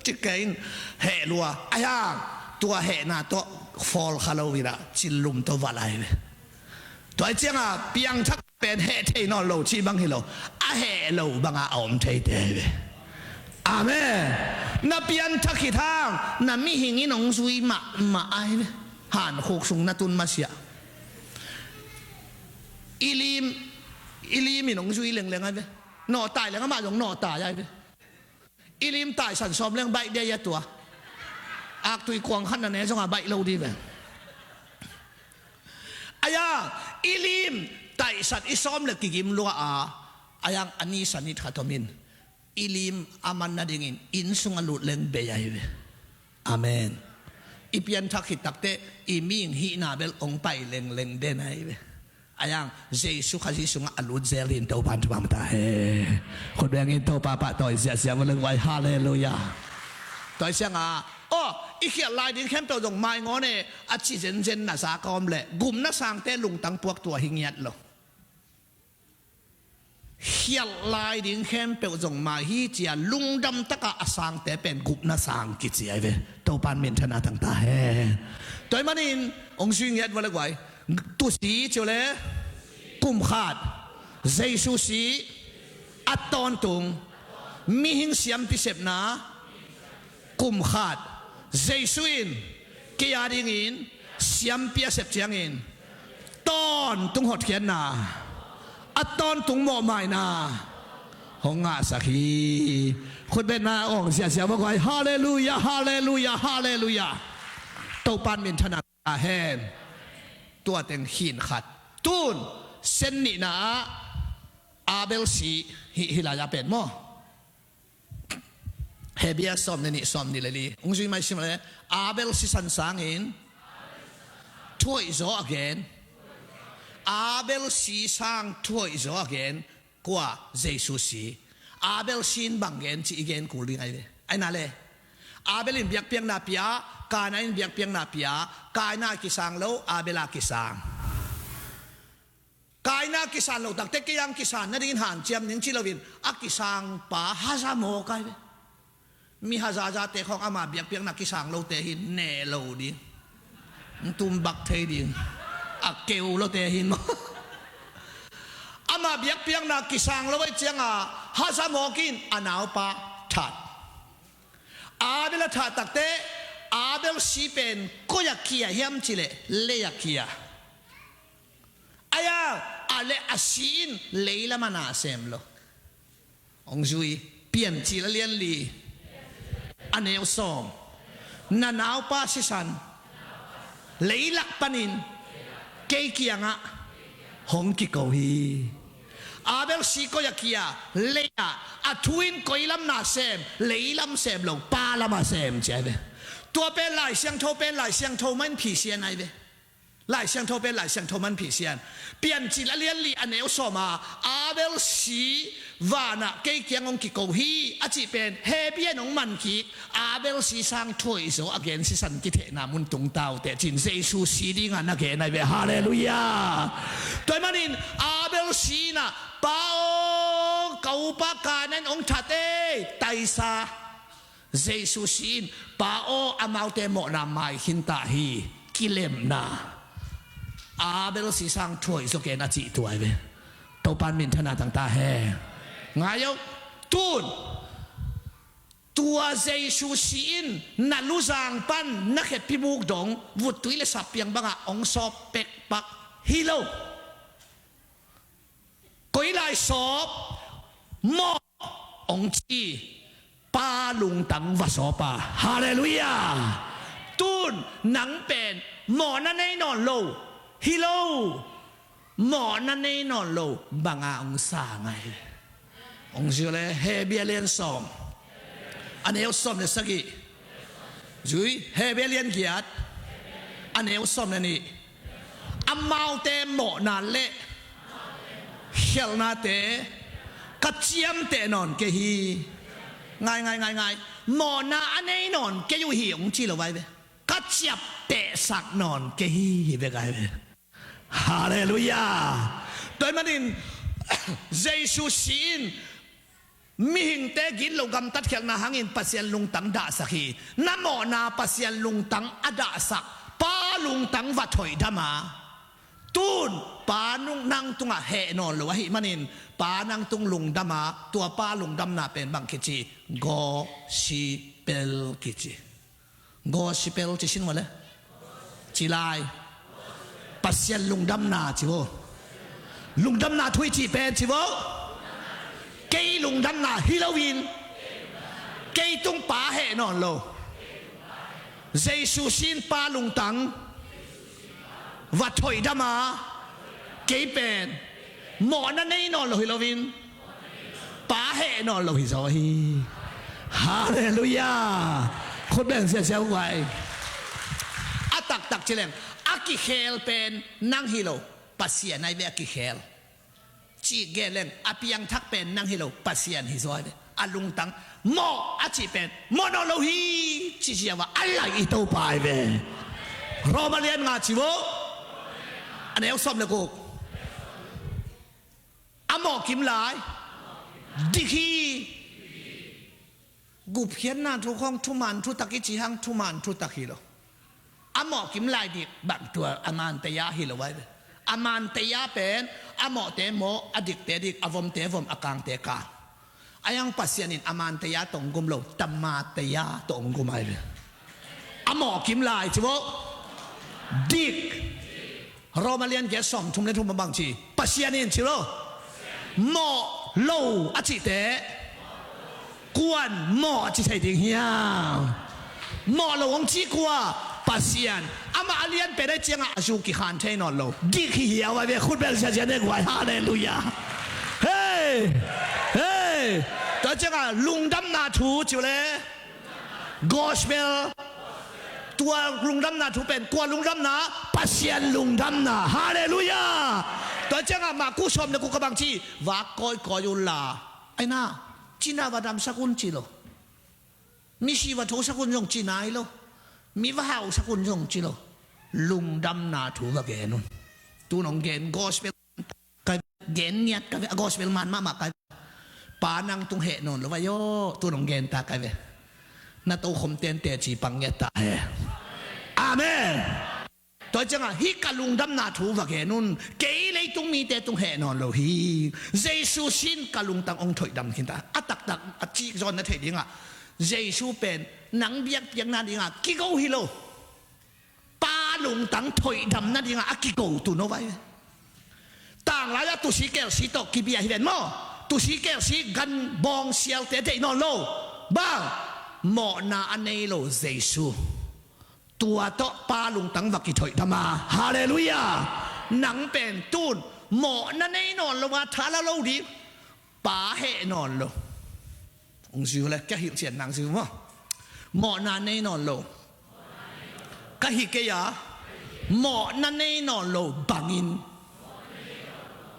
ci kei in heh lua. Aiang, tua hehna tawh fawl kha lo in ah cillum tawh va lai ve. Tua hi cianga piangthak pen heh thei nawn lo cih bang hi lo, a heh lo banga a om theite ai ve. Amen. Na pianthak khit hang na mihing in hong zui mahmah ai ve. Hankhuk sung na tun masiah i lim, i lim in hong zui lengleng ai ve. Nawhtai leng amah zong nawhtai ai ve. I lim taisan sawm leng baih dia, ia tua aktui kuang khat na ne zonga baih lo dih ve. Aiang, i lim taisan i sawm le kigim lua a, aiang a ni san it khat om in, i lim a man nadingin inn sungah lut leng bei ai ve. Amen. I pianthak khit takteh i mihing hihna bel hong pai lengleng den ai ve. Aiang, Jesu Khazih sungah a lut zel hi in Topa in thupha ta hen. Khut beng in Topa pahtawi ziahziah vua leng vai. Halleluiah. Tua hi cianga, aw, i khialh lai ding khempeuh zong mai ngawn e a ci zenzen na za ka om leh gupna sangte lungtang puak tua hi ngiat lo. Khialh lai ding khempeuh zong mai hi cia lungdam taka a sangte pen gupna sang kici ai ve. Topa in minthanna tang ta hen. Tua ahih manin hong zui ngiat vua lek vai. Tusi ci uh le, kum khat, Jesu si, a tawntung mihing siampi sepna, kum khat, Jesu in kei a dingin siampi a sep ciangin tawntung hotkhiatna, a tawntung mawhmaina hong ngahsak hi. Khutbetna awng ziahziah vua guai. Halleluiah, halleluiah, halleluiah. Topa in minthanna ta hen. Tua teng khin khat. Tun, sen nihna ah Abel si hi, hih lai-ah pen maw? Hebru sawm le nih, sawm nih le li. Ung zui mai sim le. Abel sisan sangin thuhoih zaw a gen. Abel si sang thuhoih zaw a gen. Kua? Jesu si. Abel si in bang gen cih i gen kul ding ahi ve. Ahi na le. Abel in biakpiakna pia, Kaina in biakpiakna pia, Kaina a kisang lo, Abel a kisang. Kaina a kisan lo takte kei ang kisan nadingin hanciam ning ci loin a kisang pa haza mawk ahi ve. Mi hazazate khawng ama biakpiakna kisang lote hi ne lo ding. Tum bak thei ding. A keu lote hi maw. Ama biakpiakna kisang lo ahi cianga haza mawk in a naupa that. Abel a that takte Abel si pen koi a kia hiam cileh lei a kia. Aya, a le a si in leilam a na sem lo. Ong zui. Piancil a lian li, a neu sawm. Na naupa sisan leilak panin kei kiangah hong kiko hi. Abel si koi a kia, lei ah, a thu in koi lam na sem, leilam sem lo, pa lam a sem ci ahi ve. Tua pen Lai Siangtho pen Lai Siangtho man phisian ahi ve. Lai Siangtho pen Lai Siangtho man phisian. Piancil a lian li a neu sawma Abel si vanah kei kiang hong kiko hi a cih pen Hebru in hong man kik. Abel si sang thuhoih zaw a gen sisan kithehna mun tung taute cin Jesu si dinga na gen ahi ve. Halleluiah. Tua ahih manin Abel si inah, Pa aw, ka upa Kaina in hong that ei, taisa. Jesu si in, Pa aw, amaute mawhna mai khinta hi, kilemna. Abel si sang thuhoih zaw gen a cih tua ahi ve. Topan minthana tangta he. Ngai o. Tun tua Jesu si in na luzang pan na khepi buk dong vuttui le sappiang bangah hong sawp pekpak hi lo. Koi lai sawp? Mawh hong ci. Pa lungtang va sawpa. Halleluiah. Tun nang pen mawhna nei nawn lo hi lo. Mawhna nei nawn lo banga hong sang ahi. Hong zui le Hebru a lian sawm, a neu sawm le sagih. Zui Hebru a lian giat, a neu sawm le nih. Amaute mawhna le khialhnate ka ciamteh nawn kei hi. Ngai, ngai, ngai, ngai. Mawhna a nei nawn kei uh hi hong ci lo ahi ve. Ka ciaptehsak nawn kei hi, hi bek ahi ve. Halleluiah. Tua ahih manin Jesu si in mihingte gitloh gamtat khialhna hangin Pasian lungtang dahsak hi. Na mawhna Pasian lungtang a dahsak Pa lungtang va thoihdam a, tun Pa nang tungah heh nawn lo ahih manin Pa nang tung lungdam a, tua Pa lungdamna pen bang kici? Gospel kici. Gospel ci sin vua le. Ci lai. Pasian lungdamna ci vo. Lungdamna thu i cih pen ci vo. Kei lungdamna hi loin kei tung Pa heh nawn lo. Jesu si in Pa lungtang va thoihdam a, kei pen mawhna nei nawn lo hi loin Pa heh nawn lo hi zaw hi. Halleluiah. Khut beng siasia uh vai. A taktak ci leng a kikhel pen nang hi lo, Pasian ahi ve a kikhel. Cih gen leng a piangthak pen nang hi lo, Pasian hi zaw ahi ve. A lungtang mawh a cih pen mawh nawn lo hi ci ziau a a lai i Topa ahi ve. Roma lian nga ci vo, a neu sawm le guk. A mawhkim lai dik hi. Gupkhiatna thu khawng thuman thutak i ci hang thuman thutak hi lo. A mawhkim lai dik bang tua a mante ya hi lo ahi ve. A mante ya pen a mawhte mawh, a dikte dik, a vomte vom, a kangte kang. A yang Pasian in a mante ya tawh hong gum lo, tamate ya tawh hong gum ahi ve. A mawhkim lai ci vo. Dik. Roma lian giat sawm thum le thum bang ci? Pasian in ci lo. Mawh lo a cihte kuan mawh a ci thei ding hiam? Mawh lo hong ci kua? Pasian. Amah a lian pen ahi ciangah a zu kikhan thei nawn lo. Dik hi hiau ahi ve, khut beng siasia ne guai. Halleluiah. Hei. Hei. Tua ciangah lungdamna thu ci uh le. Gospel. Tua lungdamna thu pen kua lungdamna? Pasian lungdamna. Halleluiah. Tua ciangah Marku sawm le guk ah bang ci? Vak kawikawi unla. Aina, cina va damsak un ci lo. Misi va thosak un zong ci nai lo. Mi va hausak un zong ci lo. Lungdamna thu va gen un. Tu nong gen gospel ka gen ngiat ka ve, a gospel man mahmah ka ve. Pa nang tung heh nawn lo vai aw, tu nong gen ta ka ve. Na tokhom tente ci pang ngiat ta he. Amen. Tua ciangah hih ka lungdamna thu va gen un. Kei leitung mite tung heh nawn lo hi. Jesu sin ka lungtang hong thoihdam khin ta. A taktak a cik zawn na theih dingah Jesu pen nang biakpiakna dingah kigo hi lo. Pa lungtang thoihdam nadingah a kigo tu no vai. Tanglai-ah tusi kelsi tawh kibia hi ven maw? Tusi kelsi gan bawng sialte deih nawn lo. Bang? Mawhna a nei lo Jesu. Tua tawh Pa lungtang va kithoihdam a. Halleluiah. Nang pen tun mawhna nei nawn lo a tha la lo ding. Pa heh nawn lo. Hong ziu le, kia hilh cian nang ziu maw? Mawhna nei nawn lo. Ka hi kei a, mawhna nei nawn lo bangin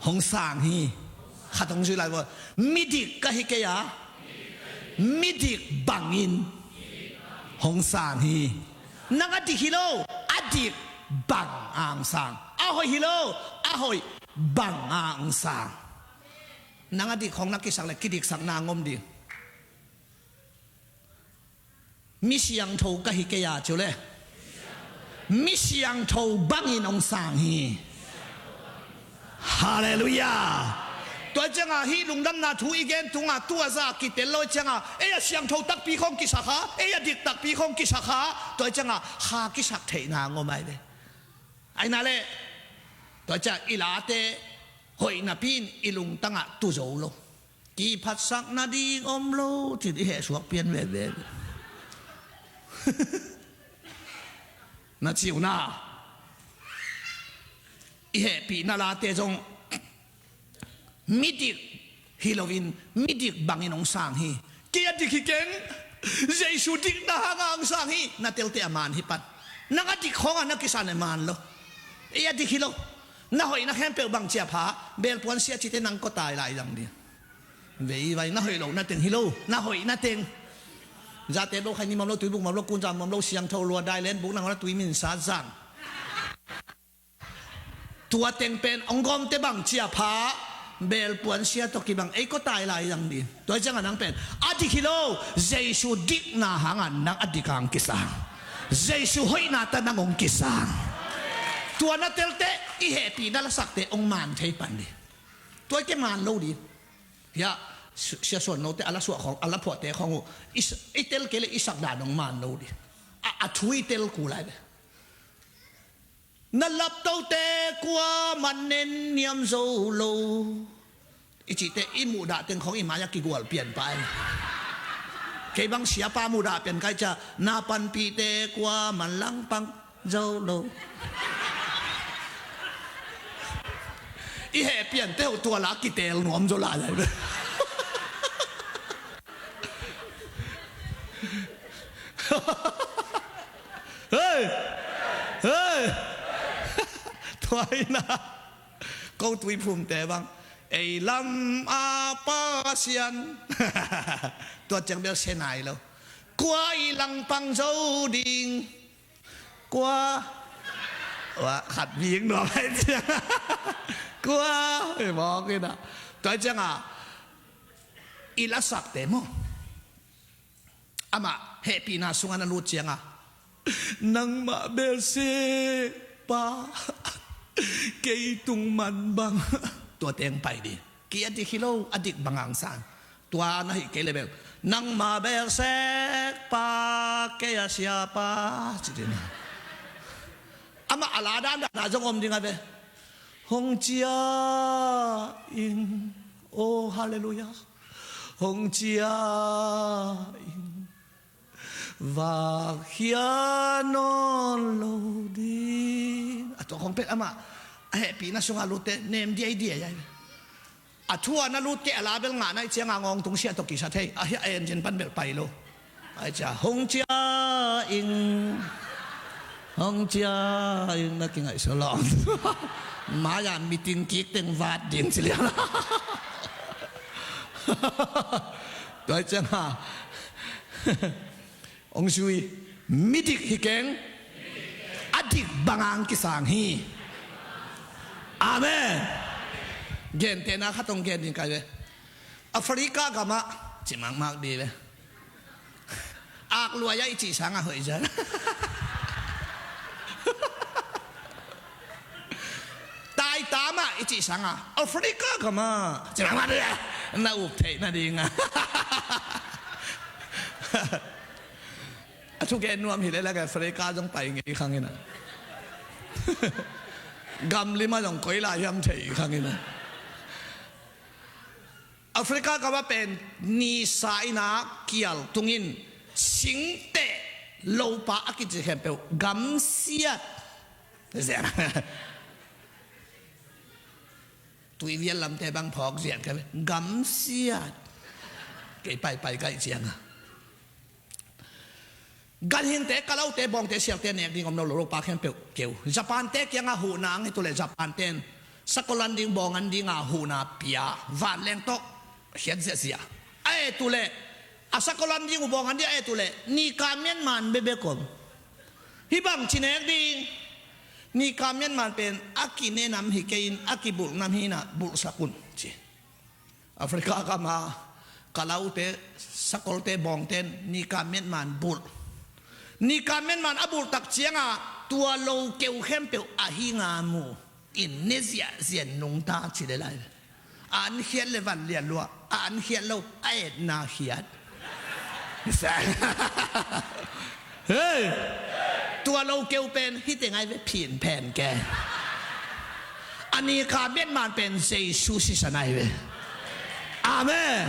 hong sang hi. Khat hong ziu lai maw? Midik ka hi kei a, midik bangin hong sang hi. Nang a dik hi lo, a dik bang a hong sang. A hoih hi lo, a hoih bang a hong sang. Nang a dik khong na kisak le kidiksakna ngom ding. Mi siangtho ka hi kei a ci uh le. Mi siangtho bangin hong sang hi. Halleluiah. Tua ciangah hih lungdamna thu i gen tungah tua za kitel lo ciangah ei a siangtho takpi khong kisak ha, ei a dik takpi khong kisak ha. Tua ciangah kha kisak theihna ngom ai ve. Aina le. Tua ciangah i late hoih napi in i lungtangah tu zo lo. Kiphatsak nading om lo cin i hehsuak pian veve. Na ciu na i hehpihna late zong midik hi loin midik bangin hong sang hi. Kei a dik hi keng. Jesu dikna hanga hong sang hi. Na telte a man hi pan. Nang a dik khawngah na kisan a man lo. Ei a dik hi lo. Na hoihna khempeuh bang ciapha belpuan sia cite nang kua tai lai zang ding. Vei vai na hoih lo na teng hi lo, na hoih na teng. Zate bo khai ni mam lo, tuibuk mam lo, kunza mam lo, siangtho lua dai len buk nang la tui min sa zang. Tua teng pen ong gawmte bang ciapha belpuan sia tawh kibang ei kua tai lai zang ding. Tua ciangah nang pen a dik hi lo. Jesu dikna hangah nang a dik hang kisang. Jesu hoihna ta nang ong kisang. Tua na telte i hehpihna lasakte ong man thei pan ding. Tua i ke man lo ding. Hiah sia suan note a la suah khong a la phuahte khong uh i tel kei le i sak dan ong man lo ding. A thu i tel ku lai le. Na laptote kua man nen niam zo lo. I cihte i muhdah teng khong i mai-ah kigual pian pai. Kei bang siapa muhdah pian kai cia na panpihte kua man langpang zo lo. I heh piante ho tua la kitel nuam zo lai lai. Hei! Hei! Tua hi na. Ko tuiphumte bang ei lam a Pasian. Tua ciang bel se nai lo. Kua i langpang zo ding. Kua. Wa khat ving nuam hai ciang. Kua i mawk hi na. Tua ciang a i lasakte maw? Amah hehpihna sungah na lut cianga nangmah belseh pa kei tung man bang tua teng pai dih. Kei a dik hi lo, a dik bang ang sang. Tua na hih kei le bel nangmah belseh pa kei a siapa ci dih na. Amah a la dandan a zong om ding a ve. Hong cia ing. Oh halleluiah. Hong cia in vak khia nawn lo ding. A tua khong pen amah a hehpihna sungah lutte nem diaidiai ai. A thu a na lutte a la bel ngah naih cianga ngawng tung siah tawh kisa thei a hiah a engine pan bel pai lo. Ai cia, hong cia ing, hong cia ing na kingaihsut lo. Mai-ah meeting kik teng vat ding ci liang. Tua ciang a, hong zui, midik hi keng, a dik banga hong kisang hi. Amen. Gentehna khat hong gen ding ka hi ve. Africa gamah ci makmak dih ve. Akluai-ah i cih sangah hoih zia. Taitam-ah i cih sangah Africa gamah ci makmak dih ve. Na up theih nadingah. A thugen nuam hi leh lak Africa zong pai ngei khang in a. Gamlim ah zong koi lai hiam thei khang in a. Africa gamah pen nisa in a kial tungin singteh lopa a kici khempeuh gamsiat. Tuivial lamte bang phawk ziat ka ve. Gamsiat. Kei paipai kaih ciangah. Ganhingte, kalaute, bawngte, sialte nek ding om lo, lo, lopa khempeuh keu. Japante kiangah huhna ang hi tuleh Japante in sakol an ding, bawng an dinga huhna pia, vanleng tawh hiat ziahziah. A et tuleh a sakol an ding uh, bawng an ding a et tuleh nika mianman bebek om. Hih bang ci nek ding, nika mianman pen a kinenam hi kei in, a kibulhnam hi in a bulhsak un ci. Africa gama kalaute, sakolte, bawngten nika mianman bulh. Nika mianman a bulh tak cianga tua lo keu khempeuh a hinga mu in ne ziahziah nungta ci le lai. A an khiat le van lian lua, a an khiat lo a etna khiat. Hei! Tua lo keu pen hih teng ai ve, phin phen ke. A nika mianman pen Jesu sisan ai ve. Amen.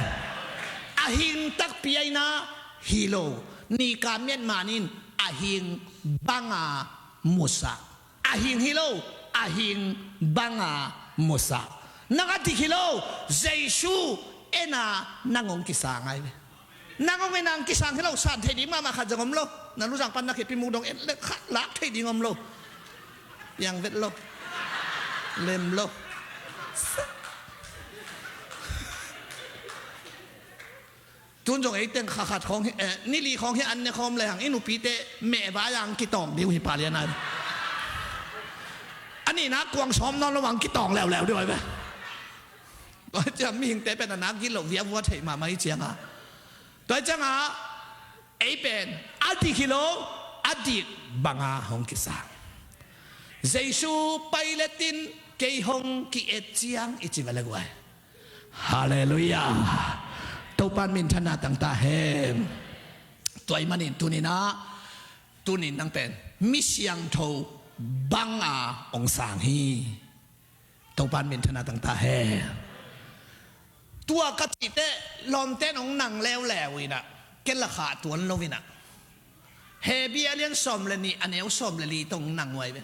A hing takpi aina hi lo. Nika mianman in a hing banga musak. A hing hi lo, a hing banga musak. Nang a dik hi lo, Jesu ena nang hong kisang ai ve. Nang hong ena hong kisang hi lo, san thei ding mahmah khat zong om lo. Na luzang pan na khitpi muk dong en le khat lak thei ding om lo. Piang vet lo. Lem lo. Tun zong ei teng kha khat khawng hi, eh, ni li khawng hi an ne khawm le hang i nupite meh vai ang kitawng ding uh hi pah lian ai. A nihna kuang sawm nawn lo ang kitawng leuleu ding uh ai ve. Tua ciang mihingte pen a nak gilo viavua thei mahmah hi cianga. Tua cianga ei pen a dik hi lo, a dik banga hong kisang. Jesu Pilate in kei hong ki-et ciang i ci va le guai. Halleluiah. Topan minthanna tangta hen. Tua ahih manin tuninah, tunin nang pen mi siangtho banga hong sang hi. Topan minthanna tangta hen. Tua ka cihte lawmten hong nang leuleu inah ken la khah tuan lo inah. Hebru a lian sawm le nih a neu sawm le li tawh nang uh ai ve.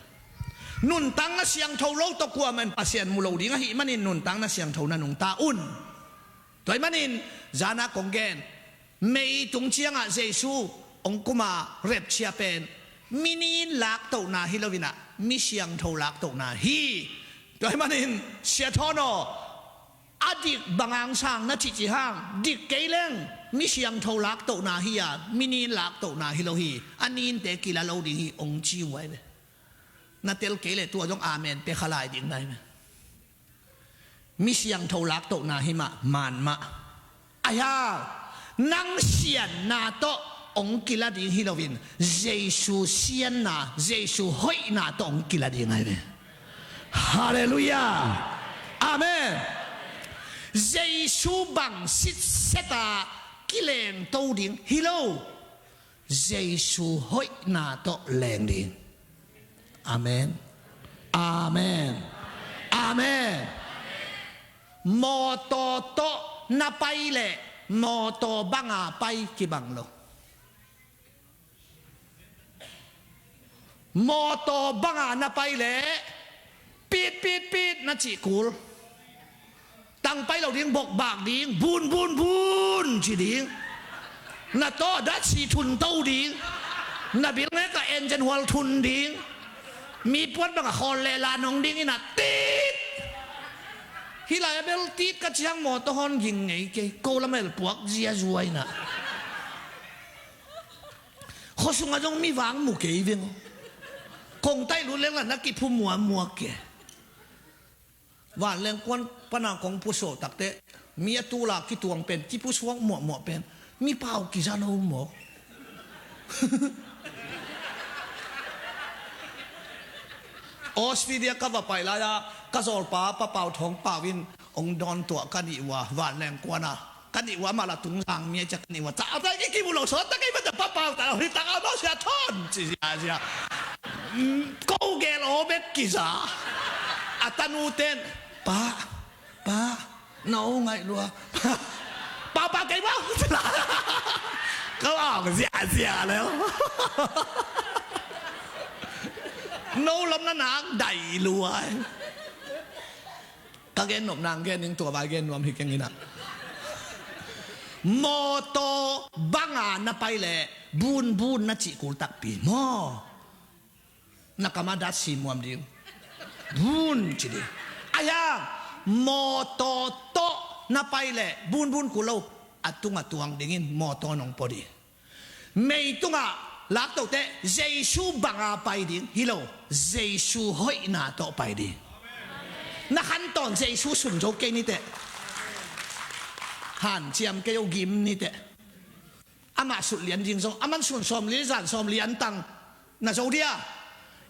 Nuntakna siangtho lo tawh kuamah in Pasian mu lo ding ahih manin nuntakna siangtho na nungta un. Tua ahih manin zana kong gen, mei tung ciangah Jesu hong kuma repchia pen mi nin laktohna hi lo inah mi siangtho laktohna hi. Tua ahih manin sia thawn aw, a dik banga hong sang na cihcih hang, dik kei leng mi siangtho laktohna hi a, mi nin laktohna hi lo hi. A ninte kila lo ding hi hong ci uh ai ve. Na tel kei leh tua zong amen pia kha lai ding nai ve. Mi siangtho laktohna hi mah, man mah. Ahi hang nang sianna tawh hong kila ding hi loin Jesu sianna, Jesu hoihna tawh hong kila ding ai ve. Halleluiah. Amen. Jesu bang sitseta kilengto ding hi lo. Jesu hoihna tawh leng ding. Amen. Amen. Amen. Mawtaw tawh na pai leh mawtaw banga pai kibang lo. Mawtaw banga na pai leh pit pit pit na cih kul. Tang pai lo ding, bokbak ding, bun bun bun ci ding. Na tawh datsi thun to ding. Na bil ngei ka engine hual thun ding. Mi puat bang a khawl le la nong ding in a tit. Hih lai a bel tit ka ciang mawtaw hon ging ngei kei. Ko lam el puak zia zuai na. Khuasung a zong mi vang mu kei veng. Kong taih lut leng la na kiphu muamuak kei. Vanleng kuan pana kong pusuak takte mi a tula kituang pen kipusuak muahmuah pen mi pau kiza lo maw? Australia ka va pai lai-a ka zawlpa Pa Pau Thawng Pau in hong dawn tuah ka nih ua vanleng kuana. Ka nih ua mah la tungzang mi a cia ka nih ua ta a tai ki kimu lo sawt ta kei mah ta Pa Pau ta lo hi ta ka lo sia thawn ci zia zia. Ko gel aw bek kiza. A tanu ten pa pa na aw ngaih lua. Pa pa kei mah ka aw zia zia le. No lam na nak dai lua. Ka gen nop nang gen ning tua vai gen nuam hi keng inah. Mawtaw banga na pai leh bunbun na cih kul takpi maw? Na kamah dat simuam ding. Bun ci ding. Ahiang mawtaw tawh na pai leh bunbun kul lo a tungah tuang dingin mawtaw nong pua ding. Meitungah laktote Jesu banga pai ding hi lo, Jesu hoihna tawh pai ding. Na khantawn Jesu sun zo kei niteh. Hanciam kei o gim niteh. Amah sut lian ding zo, aman sun sawmli zan sawmli antang na zo dia.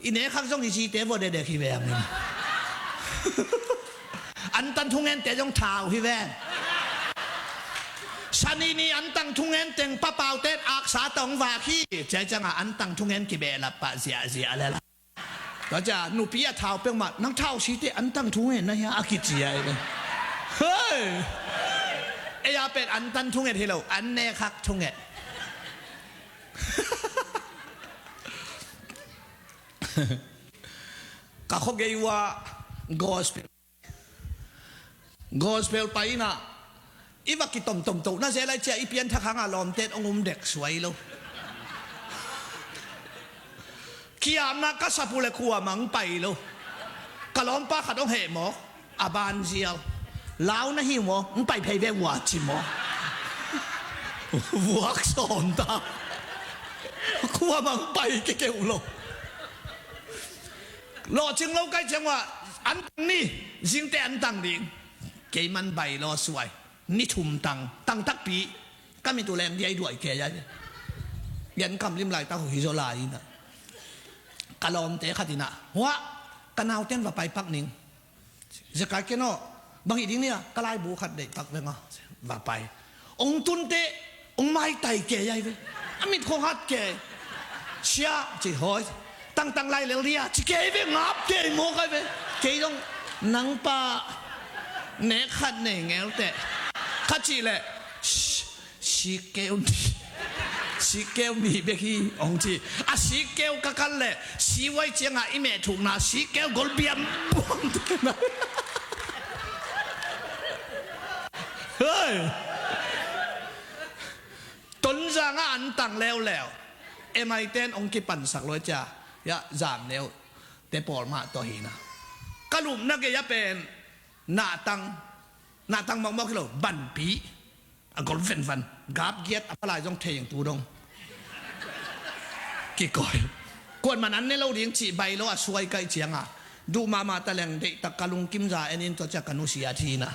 I nekhak zong i zite vua dedek hi ve angin. Antan thungente zong thau hi ve. Sanini antang thungenteng papauten aksa tawng vak hi. Ciai cianga antang thungen kibehlap pah ziahziah lela. Tua cia nupi a thau peuhmah nang thau site antang thungen na hia a kicia hi ve. Hei. Ei a pen antan thunget hi lo an nekhak thunget. Ka khuagei ua gospel gospel pai inah i va kitomtom to na zel ai cia i pianthak hanga lawmtet ong um dek suai lo. Kiamna ka sapu le khuamang pai lo. Ka lawmpa khat ong heh maw? A ban ziau lau na hi maw? Ng pai phei ve vua ci maw? Vuak sawn ta. Khuamang pai kekeuh lo. Lawhcing lo kai ciang ua antang ni zingte antang ding. Kei man bai law suai ni thum tang tang takpi. Ka mit uh leng diai duai kei ai. Gen kam lim lai tak uh hi zaw lai inah ka lawmte khat inah huah ka nauten va pai pak ning. Zekai ken aw bang hih ding nia ka laibu khat deih pak veng aw. Va pai ong tunte ong maitai kei ai ve. A mit khong hat kei. Sia ci hawi tangtang lai lel dia ci kei ve ngap kei mawk ai ve. Kei dong nangpa nek khat nei ngelte ka cih leh sikkeu ni sikkeu ni bek hi ong ci. A sikkeu ka kal leh siwai cianga i meh thukna sikkeu gol biam buang tena. Hei. Tonzanga an tang leuleu. Emaiten ong kipansak lua cia ya zam leu te pawl mah tawh hina. Ka lupna gei a pen nahtang nahtang mawkmawk hi lo banpi. A gol venvan gap giat a palai zong thei tu dong. Kikoi kuanman an ne lo ding cih bai lo a suai kaih cianga duh mahmah taleng deihtak ka lungkimza enin tua cia ka nusiat hina.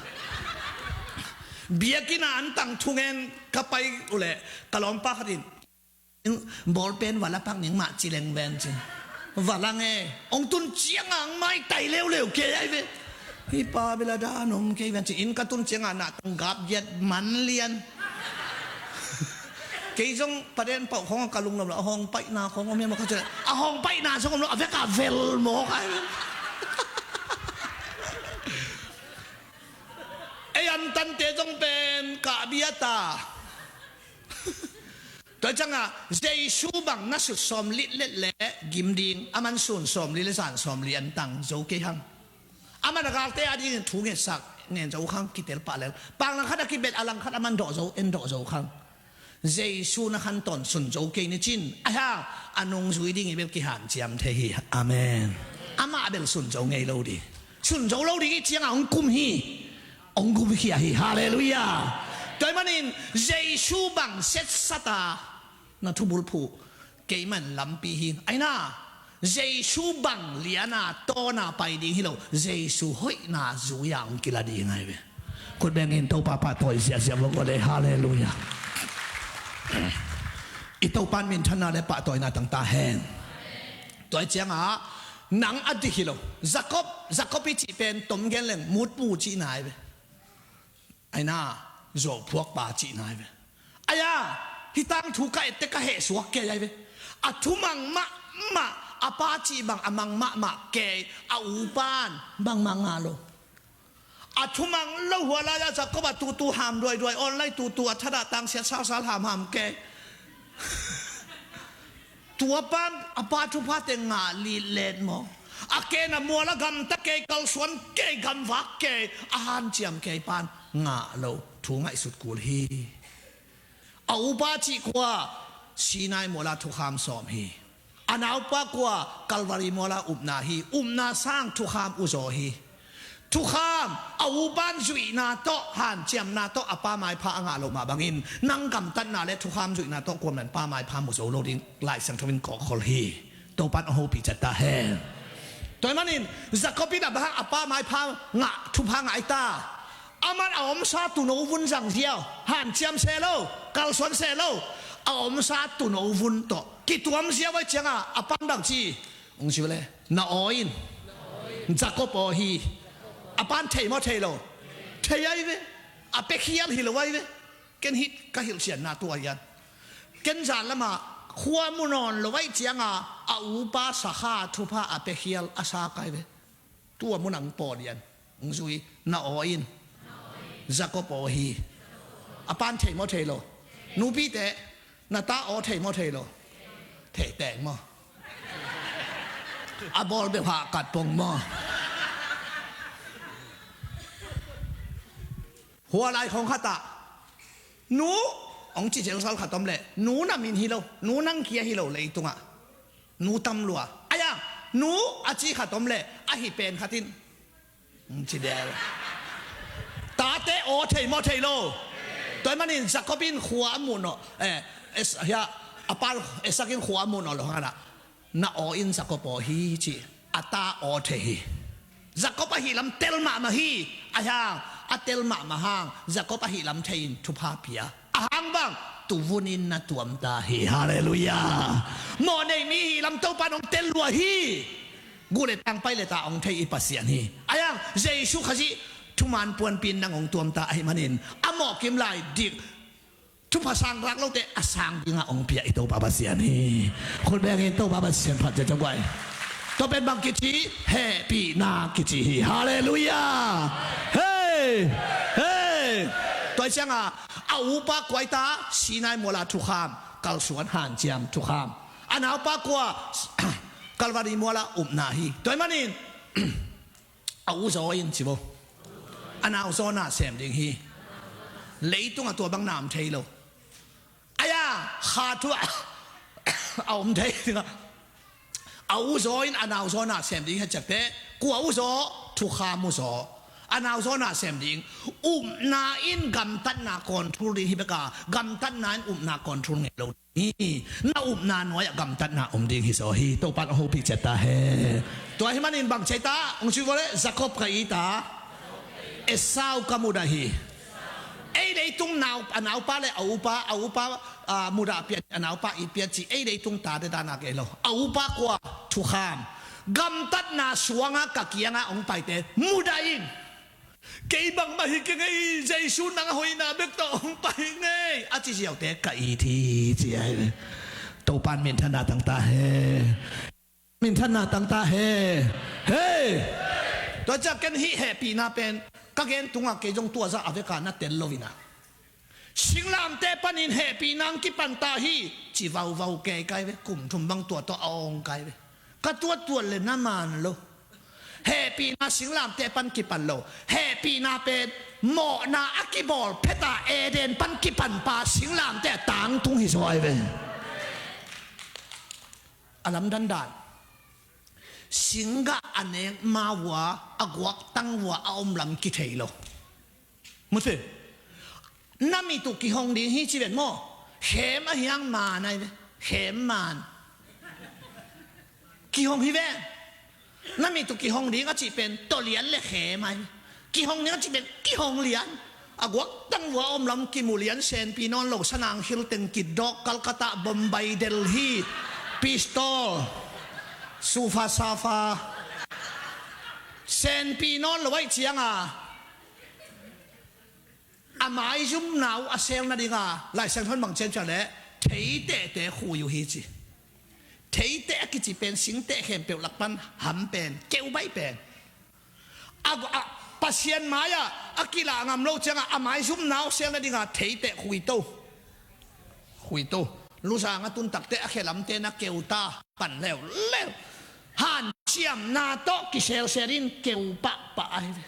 Biakina an tang thungen ka pai uleh ka lawmpa khatin bawlpen vala pak ning mah ci leng ven cin. Vala nge ong tun cianga ang maitai leuleu kei ai ve. Hi pa bela da nom kei ven cin in ka tun cianga nahtang gap giat man lian. Kei zong paden pauh khong a ka lunglam lo a hong paihna khong om hiam a ka cin a hong paihna zong om lo a veka vel mawk ai. Ei antante zong pen kahbia ta. Tua cianga Jesu bang na sut sawm litlet le gim ding a man sun sawm li le zan sawm li an tang zo kei hang. A man a galte a dingin thu ngetsak ngen zo khang kitel pah lel pang langkhat a kibet a langkhat a man dawh zo en dawh zo khang. Jesu na khan tawn sunzo kei ni cin, a hang a nungzui ding i bel kihanciam thei hi. Amen. Amah bel sunzo ngei lo ding. Sunzo lo ding i ciangah hong kum hi. Hong kum khia hi. Halleluiah. Tua ahih manin Jesu bang setsat a na thubulphuh, keimah in lampi hi. Aina, Jesu bang liana tawna pai ding hi lo, Jesu hoihna zui-a hong kila ding ahi ve. Khut bengin Topa pahtawi ziahziah vua ko le. Halleluiah. I Topan minthanna le pahtawina tang ta hen. Tua ciangah nang a dik hi lo. Jacob, Jacob i cih pen tom gen leng mutpu cihna ahi ve. Aina, zuauphuakpa cihna ahi ve. Aia, hih tangthu ka ette ka hehsuak kei ahi ve. A thumang mahmah, a pa cih bang a mang mahmah kei, a upan bangmah ngah lo. A thumang lo hua lai-a Jacob a tutu ham duaiduai, awn lai tutu a thadah tangsiat salsal hamham kei. Tua pan a pa thupha teng ngah litlet maw? A ken a mual a gamta kei, kalsuan kei, gamvak kei, a hanciam kei pan ngah lo. Thu ngaihsut kul hi. A upa cih kua Sinai mual a thukham sawm hi. A naupa kua Kalvari mual a upna hi. Upna sang thukham uzaw hi. Thukham, a upan zuihna tawh, hanciamna tawh a pa maipha a ngah loh mah bangin, nang gamtatna le thukham zuihna tawh kuaman pa maipha mu zo lo ding Lai Siangtho in kawkkhol hi. Topan a hopih ciat ta hen. Tua ahih manin Jacob in a bang hang a pa maipha ngah, thupha ngah i ta? Aman a omsa tuuno vun zang ziau, hanciam se lo, kalsuan se lo, a omsa tuuno vun tawh kituam ziau ahih ciangah a pan bang ci? Hong ci ve le, na aw in. Jacob aw hi. A pan thei maw thei lo? Thei ahi ve. A pia khial hi lo ahi ve. Ken hih ka hilhsiatna tua hi an. Ken zan lamah khua mu nawn lo ahih ciangah a upa sakha thupha a pia khial a sa kai ve. Tua mun ang pawl hi an. Hong zui, na aw in. Jacob aw hi. A pan thei maw thei lo? Nupite, na ta aw thei maw thei lo? Thei teng maw? A bawl beuh hah kat pong maw? Hua lai khong khatah nu, hong ci zelzal khat om leh, nu na min hi lo, nu nang kia hi lo leitungah. Nu tam lua. Aia, nu a ci khat om leh, a hi pen khat in. Hong ci del. Tate aw thei maw thei lo? Tua ahih manin Jacob in khua a muh nawh, eh, Es-, hia, a pa Esau in khua a muh nawh lo hangah, na aw in Jacob aw hi ci. A ta aw thei hi. Jacob a hihlam tel mahmah hi. A hang, a tel mahmah hang Jacob a hihlam thei in thupha pia. A hang bang, tuvun in na tuam ta hi. Halleluiah. Mawhnei mi hihlam Topan hong tel lua hi. Guh le tang, pai le ta hong thei i Pasian hi. A hang, Jesu Khazih thuman puanpi in nang hong tuam ta ahih manin, a mawhkim lai dik, thupha sang rak lote a sang dingah hong pia i Topa Pasian hi. Khut bengin Topa Pasian phat ciat ciang guai. Tua pen bang kici? Hehpihna kici hi. Halleluiah. Hei! Hei! Tua ahih ciangah a upa kua hi ta? Sinai mual a thukham, kalsuan hanciam thukham. A naupa kua? Kalvari mual a upna hi. Tua ahih manin a uzaw in ci vo. A nauzaw na sem ding hi. Leitungah tua bang na om thei lo. Aia, kha thu a om thei dingah, a uzaw in a nauzaw na sem ding hi ciakte. Kua uzaw? Thukham uzaw. A nauzaw na sem ding. Upna in gamtatna control ding hi bek a, gamtatna in upna control ngei lo. Hi, na upna nuai-ah gamtatna om ding hi zaw hi. Topan a hopih ciat ta hen. Tua ahih manin bang ci ta? Hong ci vo le, Jacob ka it a, Esau ka mudah hi. Ei leitung nau, a naupa le a upa, a upa, a, mudah pian, a naupa it pian ci, ei leitung tate dan a kei lo. A upa kua? Thukham. Gamtatna suangah ka kiangah hong paite mudah in. Kei bangmah hi keng ei, Jesu nang a hoihna bek tawh hong pai ing ei, a ci ziaute ka it hi ci ahi ve. Topan minthanna tang ta hen. Minthanna tang ta hen. Hei! Tua ciang ken hih hehpihna pen ka gen tungah kei zong tua zah a vekah na tel lo inah, singlamteh panin hehpihna hong kipan ta hi ci vauvau kei kai ve, kum thum bang tua tawh a awng kai ve. Ka tuattuat le na man lo. Hehpihna singlamteh pan kipan lo. Hehpihna pen Mawhna a kibawl pheta Eden pan kipanpa singlamteh a tangtung hi zaw ahi ve. A lamdang dan, singgah a nek ma uh a, a guaktang uh a, a omlam kithei lo. Mute, na mit uh kihong ding hi ci ven maw? Khem a hiang man ahi ve. Khem man. Kihong hi ve. Na mit uh kihong ding a cih pen tawlian le khem ahi ve. Kihong ding a cih pen kihong lian. A guaktang uh a omlam kimu lian, senpi nawn lo, sanang khil teng kidawk, Calcutta, Bombay, Delhi, pistol, sufa safa. Senpi nawn lo ahih cianga a maizumna uh a sel nadinga Lai Siangtho in bang ci hiam cih leh, theitehte khui uh hi ci. Theiteh a kici pen singteh khempeuh lak pan ham pen, keubaih pen. A, a, Pasian mai-ah a kilah ngam lo cianga a maizumna uh sel nadinga theiteh khui to. Khui to. Luzang a tun takteh a khelamte na keu ta, pan leuleu. Hanciamna tawh kiselsel in keu pahpah ahi ve.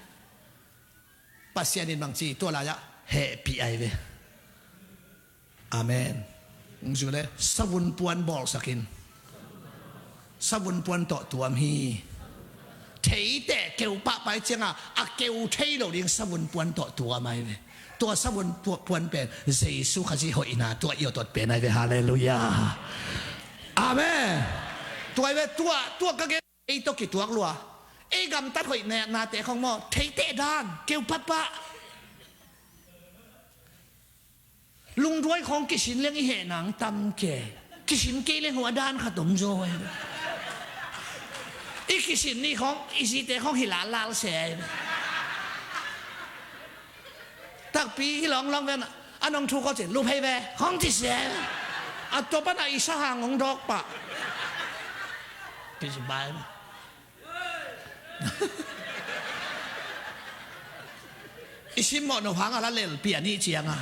Pasian in bang ci, tua lai-ah hehpih ahi ve. Amen. Hong ci le, savun puan bawlsak in. Savun puan tawh tuam hi. Theiteh keu pahpah ahih cianga a keu thei lo ding savun puan tawh tuam ahi ve. Tua savun tua puan pen Jesu Khazih hoihna tua i awt awt pen ahi ve. Halleluiah. Amen. Tua ahi ve, tua, tua ka gen ei tawh kituak lua. Ei gamtat hoih na, nate khong maw, theiteh dan keu pahpah. Lungduai khong kisin leng i heh nang tam ke. Kisin kei leng hua dan khat om zaw. I kisin ni khong, i zite khong hi lalal se. Takpi hi lawnglawng ven, a nong thu ko cin, lup hei ve, khong ci se. A tua pan a i sahang hong dawk pah. Kici bai. I simmawh no hang a la lel pian i cianga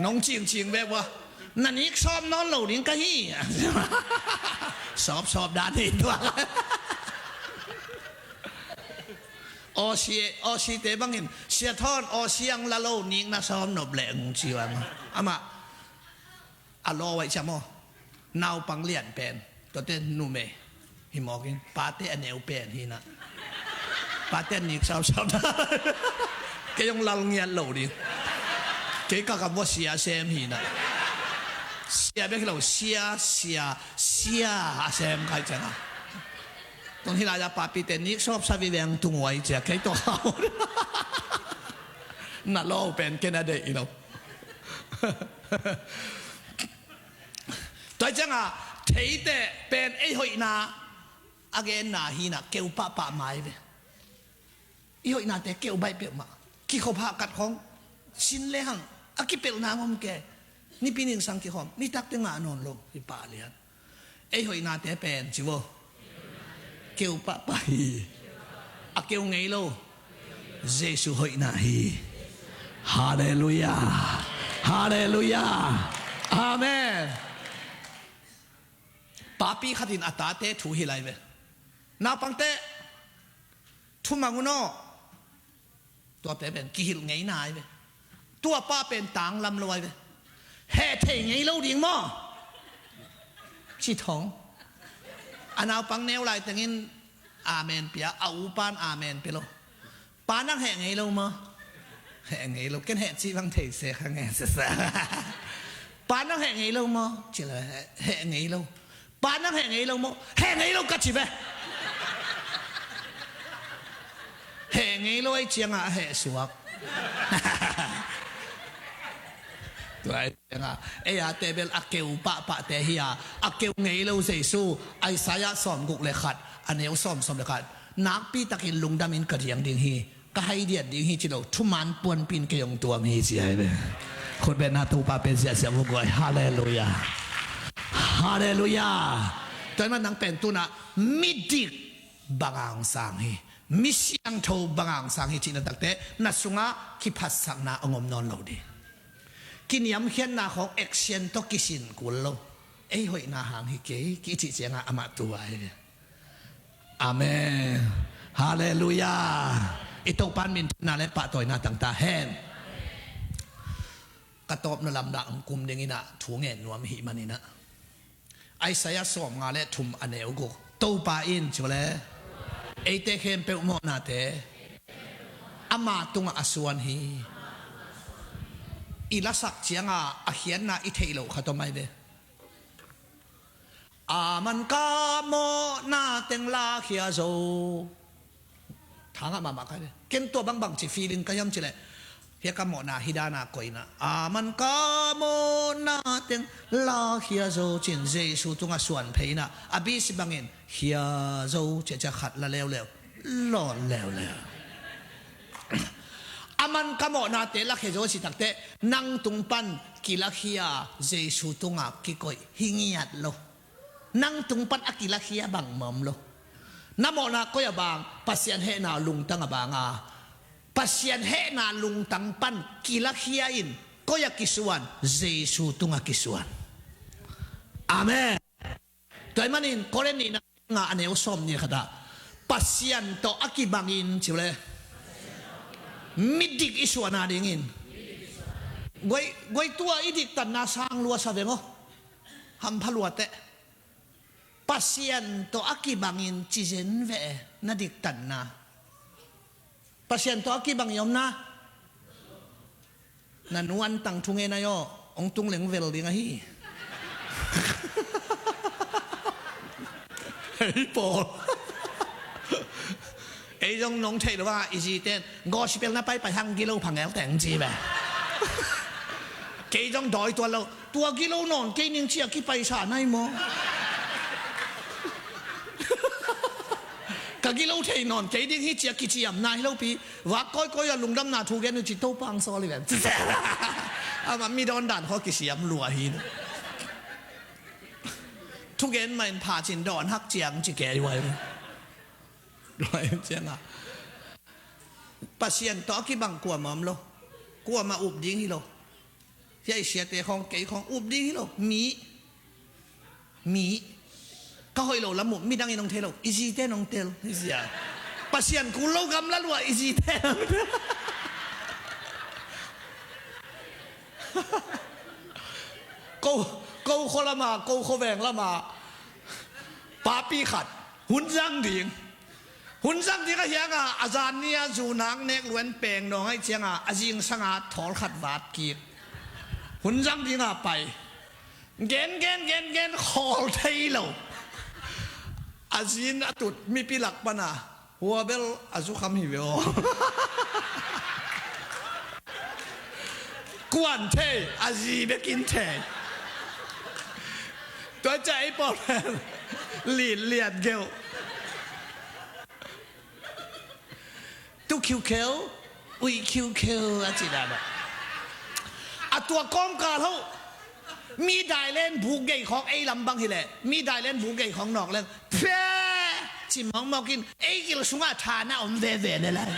nong cingcing ve ua. Na nik sawp nawn lo ding ka hi. Sawpsawp dan hi tua. Awsi, Awsite bangin, Sia Thawn, Awsi ang la lo, nik na sawm nop leh, hong ci uh a. Amah a law uh ahih ciang maw, naupang lian pen, tuate numei hi mawk in, pate a neu pen hi na. Pate a nik sawpsawp na. Kei hong lal ngiat lo ding. Kei ka kam vua sia sem hi na. Sia bek hi lo, sia, sia, sia a sem kai cianga. Tung hi lai-a papite nik sawpsawp i veng tung uai cia kei tawh hau. Na law pen kei na deih hi lo. Tua cianga theiteh pen ei hoihna a genna hi na, keu pahpah mai ve. I hoihnate keu baih peuhmah. Kikhop hahkat khong sin le hang a kipelhna ngom ke. Nipi ningsang kikhawm, nitakte ngah nawn lo hi pah lian. Ei hoihnate pen ci vo, keu pahpah hi. A keu ngei lo Jesu hoihna hi. Halleluiah. Halleluiah. Amen. Papi khatin a tate thu hi lai ve. Naupangte, thumang un aw. Tuate pen kihilh ngeina ai ve. Tua pa pen tanglam lo ai ve. Heh thei ngei lo ding maw? Ci thong. A naupang neu lai tengin amen pia, a upan amen pia lo. Pa nang heh ngei lo maw? Heh ngei lo. Ken heh cih bang thei se kha nge sesa. Pa nang heh ngei lo maw? Ci lo, heh, heh ngei lo. Pa nang heh ngei lo maw? Heh ngei lo ka ci ve. Heh ngei lo ai cianga a heh suak. Tua ai cianga ei a tebel a keu pahpahte hi a, a keu ngei lo Jesu, Isaiah sawmguk le khat, a neu sawmsawm le khat. Nakpi takin lungdamin ka diang ding hi. Ka hai diat ding hi ci lo, thuman puanpin kei hong tuam hi ci ai ve. Khutbetna Topa pen ziahziah vuk guai. Halleluiah. Halleluiah. Tua ahih manin nang pen tunah midik banga hong sang hi. Mi siangtho banga hong sang hi cihna takteh na sungah kiphatsakna hong om nawn lo ding. Kiniamkhiatna khawng action tawh kisin kul lo. Ei hoihna hang hi kei, kicih ciangah amah tua hi. Amen. Halleluiah. I Topa in minthanna le pahtawina tang ta hen. Ka tawpna lamdang kum dingin ah thu ngen nuam ahih manin ah, Isaiah sawmnga le thum a neu guk, Topa in ci le, eite khempeuh mawhnate ama tungah a suan hi. I lasak cianga a khiatna i theih loh khat om ai ve. A man ka mawhna teng lakhia zo. Thangah mahmah ka hi ve. Ken tua bangbang ci feeling ka hiam cileh, hia ka mawhna hi dana koina, a man ka mawhna teng lakhia zo cin Jesu tungah suan phei inah a bisi bangin khia zo ciacia khat la leuleu, lawn leuleu. A man ka mawhnate lakhia zo a ci takteh nang tung pan kilakhia Jesu tungah kikoih hi ngiat lo. Nang tung pan a kilakhia bang mawm lo. Na mawhna koi a bang, Pasian hehna lungtang a banga, Pasian hehna lungtang pan kilakhia in koi a kisuan, Jesu tungah kisuan. Amen. Tua ahih manin Korin nihna nga a neu sawm nih khatah Pasian tawh a kibangin ci le, midik i suahna dingin. Guai, guai tua i diktatna sang lua sa veng aw. Hampha luateh. Pasian tawh a kibangin ci zen veh na diktatna. Pasian tawh a kibang i omna. Na nuan tang thungen ai aw, hong tung leng vel ding ahi. Hei pawl. Ei zong nong theih lo a, i ziten gospel na paipai hang gilo phangel teng ci ve. Kei zong dawi tuan lo. Tua gilo nawn kei ning cia kipaisa nai maw? Ka gilo thei nawn kei ding hi cia kiciamna hi lopi. Vak kawikawi a lungdamna thu gen uh ci Topa ang sawl hi ven. Ama mi dawn dan khaw kisiam lua hi. Thugen mah in pha cin dawn hak ciang ci kei uai. Pasian tawh a kibang kuamah om lo. Kuamah up ding hi lo. Hia i siate khawng kei khawng up ding hi lo. Mi. Mi. Ka hoih lo lam uh midang in hong thei lo. I zite in hong tel. I zia. Pasian kul lo gamla lua i zite in hong tel. Ko, ko khua lama, ko khua veng lama. Papi khat. Hun zang ding. Hun zang ding a hianga a zan ni a zu nak nek luen peng nawng aih cianga a zingsanga thawl khat vat kik. Hun zang dinga pai. Gen gen gen gen khawl thei lo. A zin a tut mipi lak pana hua bel a zukham hi ve aw. Kuan thei a zi bekin thei. Tua ca ei pawl lin lian geuh. Tu khiukheu, uih khiukheu a ci dan a. A tua kawmkal ho. Mi dailen buk gei khawng ei lam bang hileh mi dailen buk gei khawng nawk leng phe ci mawkmawk in ei gil sungah tha na om veve le lai.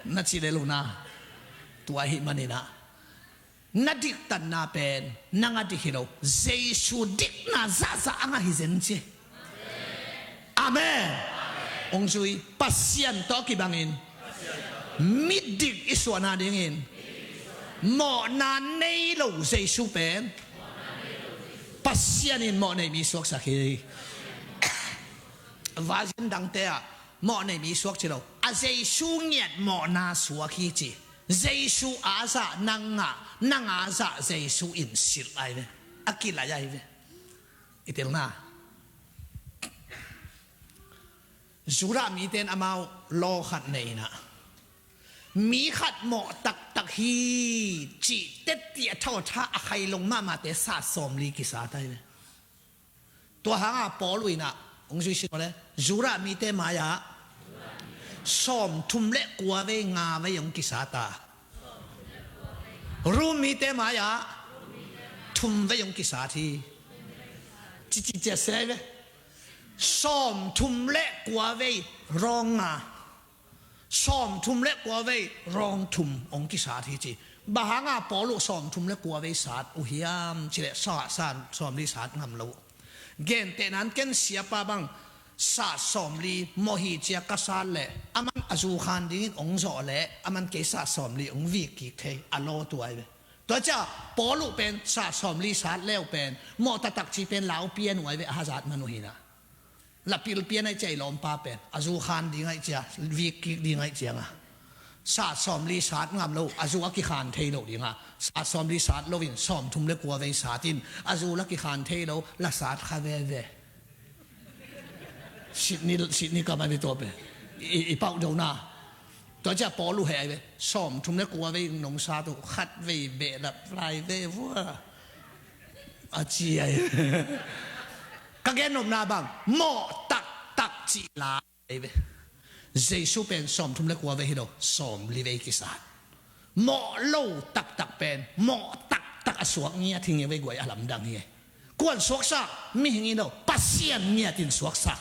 Na ci le lo na. Tua hi maninah. Na diktatna pen nang a dik hi lo. Jesu dikna zahzah a ngah hi zen ci. Amen. Hong zui Pasian tawh kibangin midik i suahna dingin mawhna nei lo Jesu pen Pasian in mawhnei mi suaksak hi. Version dangte ah mawhnei mi suak ci lo. A Jesu ngiat mawhna suak hi ci. Jesu a zah nang ngah, nang a zah Jesu in silh ai ve. A kilaih ai ve. I telna. Judah mite in amau law khat nei inah mi khat mawh taktak hi cih tetti a thau a tha a khailong mahmahte sa sawmli kisa tai ve. Tua hanga Paul uh inah hong zui sin le Judah mite mai-ah sawmthum le kua vei nga vei hong kisa ta. Rom mite mai-ah thum vei hong kisat hi. Cici cia se ve. Sawmthum le kua vei rawng nga. Sawmthum le kua vei rawng thum hong kisat hi ci. Bang hanga Paul uh sawmthum le kua vei sat uh hiam cileh sawmli sat ngam lo. Gentehnan ken siapa bang Sat sawmli mawh hi cia ka sat leh aman a zu khan dingin ong zawh leh aman kei sat sawmli ong vik kik thei a lawtu ai ve. Tua cia Paul uh pen sat sawmli sat leu pen mawh taktak ci pen lau pian uh ai ve, a hazat man uh hinah. La pil pian ai cia i lawmpa pen a zu khan ding ai cia, vik kik ding ai cianga sat sawmli sat ngam lo, a zu a kikhan thei lo dinga sat sawmli sat loin sawmthum le kua vei sat in a zu la kikhan thei lo la sat kha veve. Sitni, sitni kam a mi tawp e. I, i pauh dona. Tua cia Paul uh heh ai ve. Sawmthum le kua vei nong sat uh khat vei behlap lai ve vua. A ci ai. Ka gen nopna bang mawh taktak cih lai ve. Jesu pen sawmthum le kua vei hi lo, sawmli vei kisat. Mawh lo taktak pen mawh taktak a suak ngiat hi nge vei guai a lamdang hi e. Kuan suaksak? Mihing in lo, Pasian ngiatin suaksak.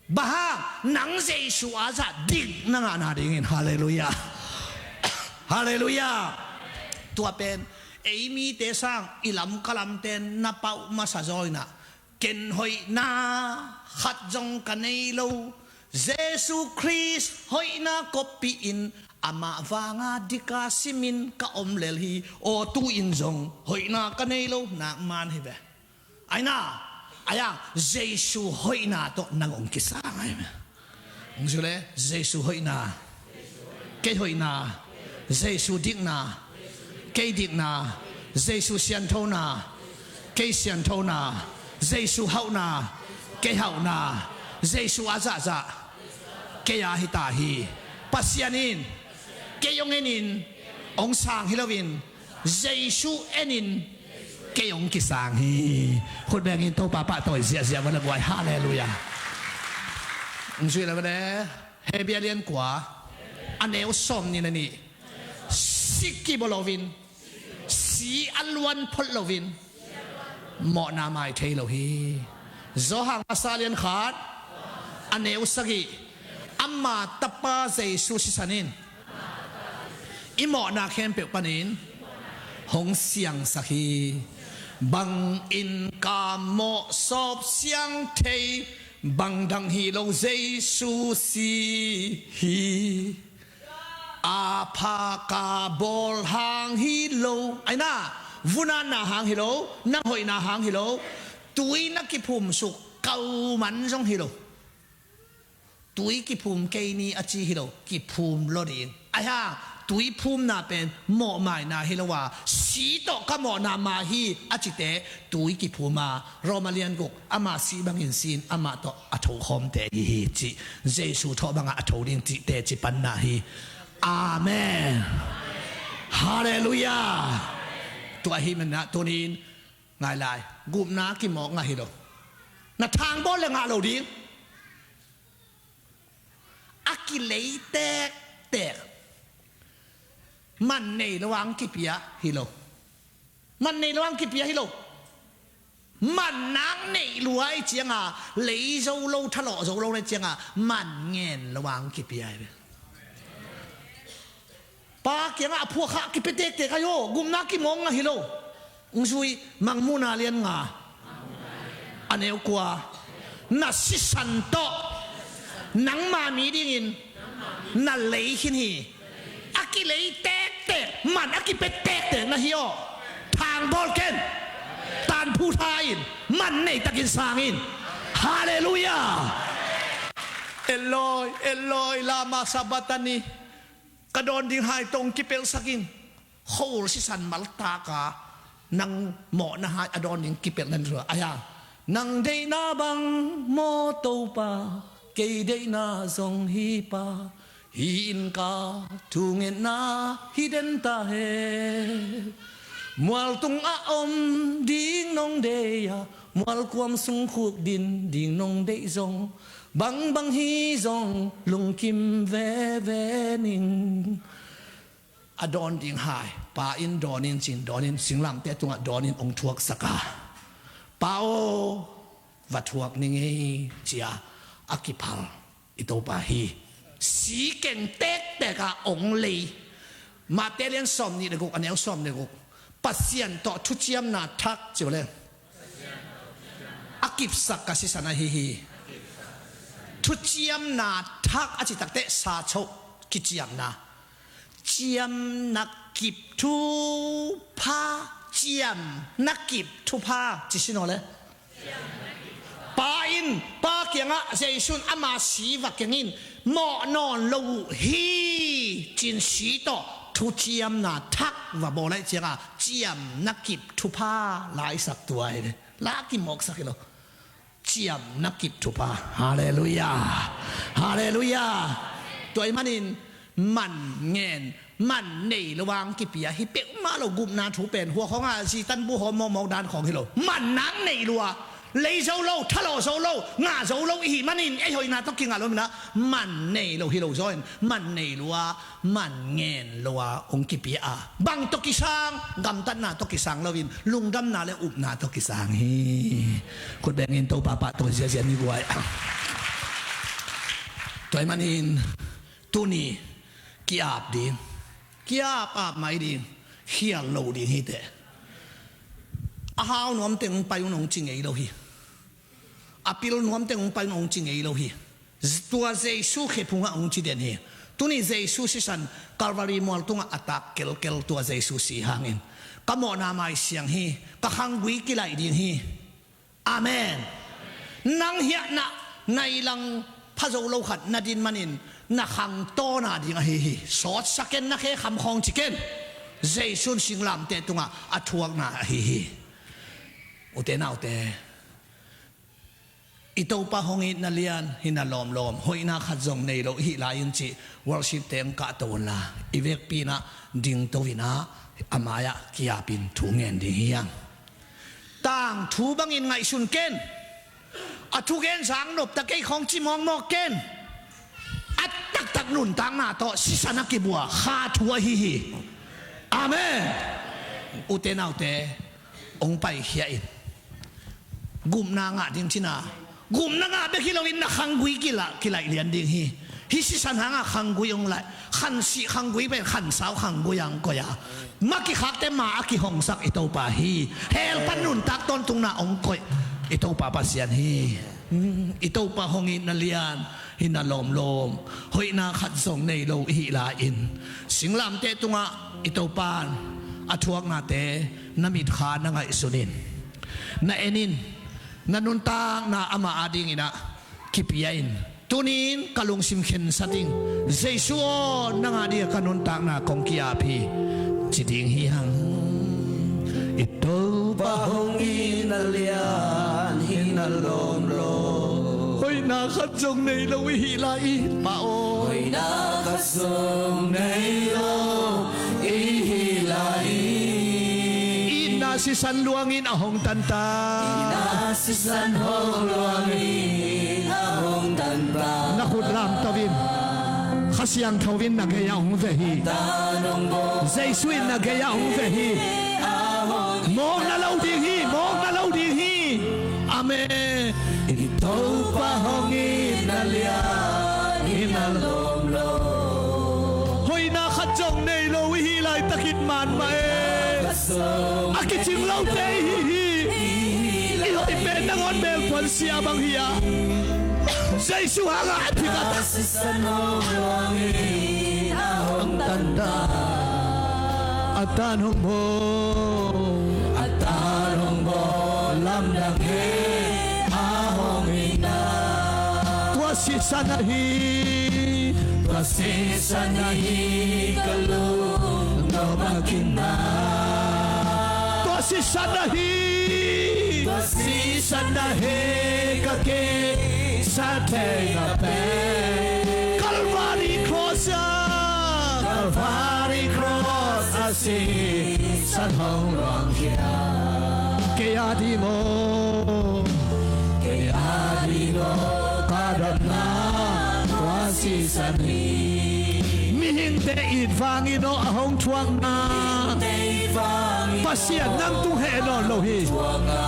Bang hang? Nang Jesu a zah dik na ngahna dingin. Halleluiah. Halleluiah. Tua pen ei mite sang i lam ka lamten na pauh masa zaw inah, ken hoihna khat zong ka nei lo. Jesu Khrist hoihna koppih in amah vanga dika simin ka om lel hi. Aw, tu-in zong hoihna ka nei lo nak man hi ve. Aina, aya, Jesu hoihna tawh nang ong kisang ai ve. Ong zu le, Jesu hoihna, kei hoihna, Jesu dikna, kei dikna, Jesu sianthona, kei sianthona, Jesu hauhna, kei hauhna, Jesu a zahzah, kei a hita hi. Pasian in kei ong enin ong sang hi loin Jesu enin kei ong kisang hi. Khut bengin Topa pahtawi ziahziah vala guai. Halleluiah. Ong zui la vale. Hebrew lian kua, a neu sawm nih na nih. Si kibaw loin, si a luan phot loin mawhna mai thei lo hi. Johan masa lian khat, a neu sagih. Ama tapa Jesu sisan in i mawhna khempeuh panin hong siangsak hi. Bang in ka mawh sawp siang thei, bang dang hi lo Jesu si hi. A pha ka bawl hang hi lo. Aina, vunatna hang hi lo, nang hoihna hang hi lo. Tui na kiphum suk kauman zong hi lo. Tui kiphum kei ni a ci hi lo, kiphum lo ding. Aihang, tui phumna pen mawhmaina hi lo a, si tawh ka mawhna mah hi a cite, tui kiphum a, Roma lian guk, ama si bangin si in amah tawh a thokhawmte hi hi cih, Jesu thawh bangah a tho ding cihte ci panna hi. Amen. Halleluiah. Tua hi manah tunin ngai lai, gupna kimawk ngah hi lo. Na thangbawl le ngah lo ding. A kilei tektek. Man nei lo ang kipia hi lo. Man nei lo ang kipia hi lo. Man nang neih lua i cianga lei zo lo, thalawh zo lo na cianga man ngen lo ang kipia hi ve. Pa kiangah a phuakha kipetektek ahi aw, gupna kimawng ahi lo. Ung zui, Mangmuhna lian nga, a neu kua. Na sisan tawh nangma mi dingin na lei khin hi. A kilei tektek, man a kipe tektek na hi aw. Thangbawl ken. Tanphu tha in, man nei takin sang in. Halleluiah. Eloi, Eloi, lama sabachthani. Ka dawn ding hai tawh kipelhsak in. Khual sisan maltaka nang mawhna hai a dawn ding kipelh nan rua. Aihang, nang deihna bang maw Topa, kei deihna zong hi pa. Hih inn ka thungetna hi den ta hen. Mual tungah om ding nong deih a, mual kuam sung khuk din ding nong deih zong, bangbang hi zong lungkim veve ning. A dawn ding hai, pa in dawn in cin, dawn in singlamteh tungah dawn in ong thuaksak a. Pa aw, va thuak ning ei, ci-a a kiphal i Topa hi. Si keng tektek a ong lei. Mate lian sawm nih le guk, a neu sawm le guk. Pasian tawh thuciamna thak ci uh le. A kipsak ka sisan ahi hi. thuciamna thak a ci takteh sa choh kiciamna. Ciamna kip thupha, ciamna kip thupha ci sin aw le. Pa in, Pa kiangah Jesu in ama si va keng in, mawh nawn lo uh hi, cin si tawh thuciamna thak va bawl ahih ciangah ciamna kip thupha la i sak tua hi le. La kimawksak hi lo. Ciamna kip thupha. Halleluiah. Halleluiah. Tua ahih manin man ngen, man nei lo a hong kipia hi peuhmah lo. Gupna thu pen hua khawngah zitan bu hawm mawkmawk dan khawng hi lo. Man nak nei lua, lei zo lo, thalawh zo lo, ngah zo lo i hih manin ei hoihna tawh kingah lo minah man nei lo hi lo zaw in, man nei lua, man ngen lo a hong kipia a, bang tawh kisang? Gamtatna tawh kisang loin lungdamna le upna tawh kisang hi. Khut bengin Topa pahtawi ziahziah ni guai. Tua ahih manin tuni ki-ap ding, ki-ap ap mai ding, khial lo ding hi teh. A hau nuam teng hong pai un hong ci ngei lo hi. A pil nuam teng hong pai un hong ci ngei lo hi. Tua Jesu khephungah hong ci den hi. Tuni Jesu sisan Calvary mual tungah a tak kelkel tua Jesu si hangin ka mawhna maisiang hi. Ka khanggui kilaih ding hi. Amen. Nang hiahna na i lang pha zo lo khat na din manin na khang tawna ding ahi hi. Sawtsak ken, na khe kham khawng ci ken. Jesu in singlamteh tungah a thuakna ahi hi. Ute naute, i Topa hong itna lian hi na lawmlawm, hoihna khat zong nei lo i hih lai in cih worship te hong kahto unla, i vekpi inah dingto inah a mai-ah ki-apin thu ngen ding hi hang. Tangthu bangin ngaihsun ken. A thugen zang nop ta kei khawng ci mawkmawk ken. A taktak nuntakna tawh sisan a kibua kha thu ahi hi. Amen. Ute naute, hong paikhia in. Gupna ngah ding cina, gupna ngah bek hi loin na khanggui kila, kilaih lian ding hi. Hih sisan hangah khanggui hong laih, khansih khanggui pen khansau khanggui a hong koih a, ma kikhakte ma a kihongsak i Topa hi. Hell pan nuntak tawntungna hong koih i Topa Pasian hi. I Topa hong itna lian hi na lawmlawm, hoihna khat zong nei lo i hih lai-in singlamteh tungah i Topa in a thuaknate na mitkha na ngaihsun in. Na en in, na nuntakna amah adinginah kipia in. Tunin ka lungsim khensat ing. Jesu aw, nang adingah ka nuntakna kong ki-ap hi, ci ding hi hang. I Topa hong itna lian hi na lawmlawm. Hoihna khat zong nei lo i hih lai-in, Pa aw. Hoihna khat zong nei lo i hih lai-in. Itna sisan luangin a hong tanta. Itna sisan hong luangin a hong tanta. Na khut lamto in. Kha Siangtho in na gei-ah hong veh hi. Jesu in na gei-ah hong veh hi. Mawkna lo ding hi, mawkna lo ding hi. Amen. I Topa hong itna lian hi na lawmlawm. Hoihna khat zong nei lo i hih laitakin man mah e. A kicing lote i hih hi. I hoih pen nangawn melpuan sia bang hi a, Jesu hangah a thik a tak. Sisan hong luangin a hong tanta. A tan hong bawl. A tan hong bawl lamdang hi a hong itna. Tua sisan ahi. Tua sisan ahi ka lungdam a kinna. Tua sisan ahi. Tua sisan ahi ka kisa thei na pen. Calvary Cross ah. Calvary Cross ah sisan hong luang khia. Kei a ding aw. Kei a ding aw ka damna tua sisan hi. Mihingte it vangin aw a hong thuakna. Pasian nang tung heh nawn lo hi.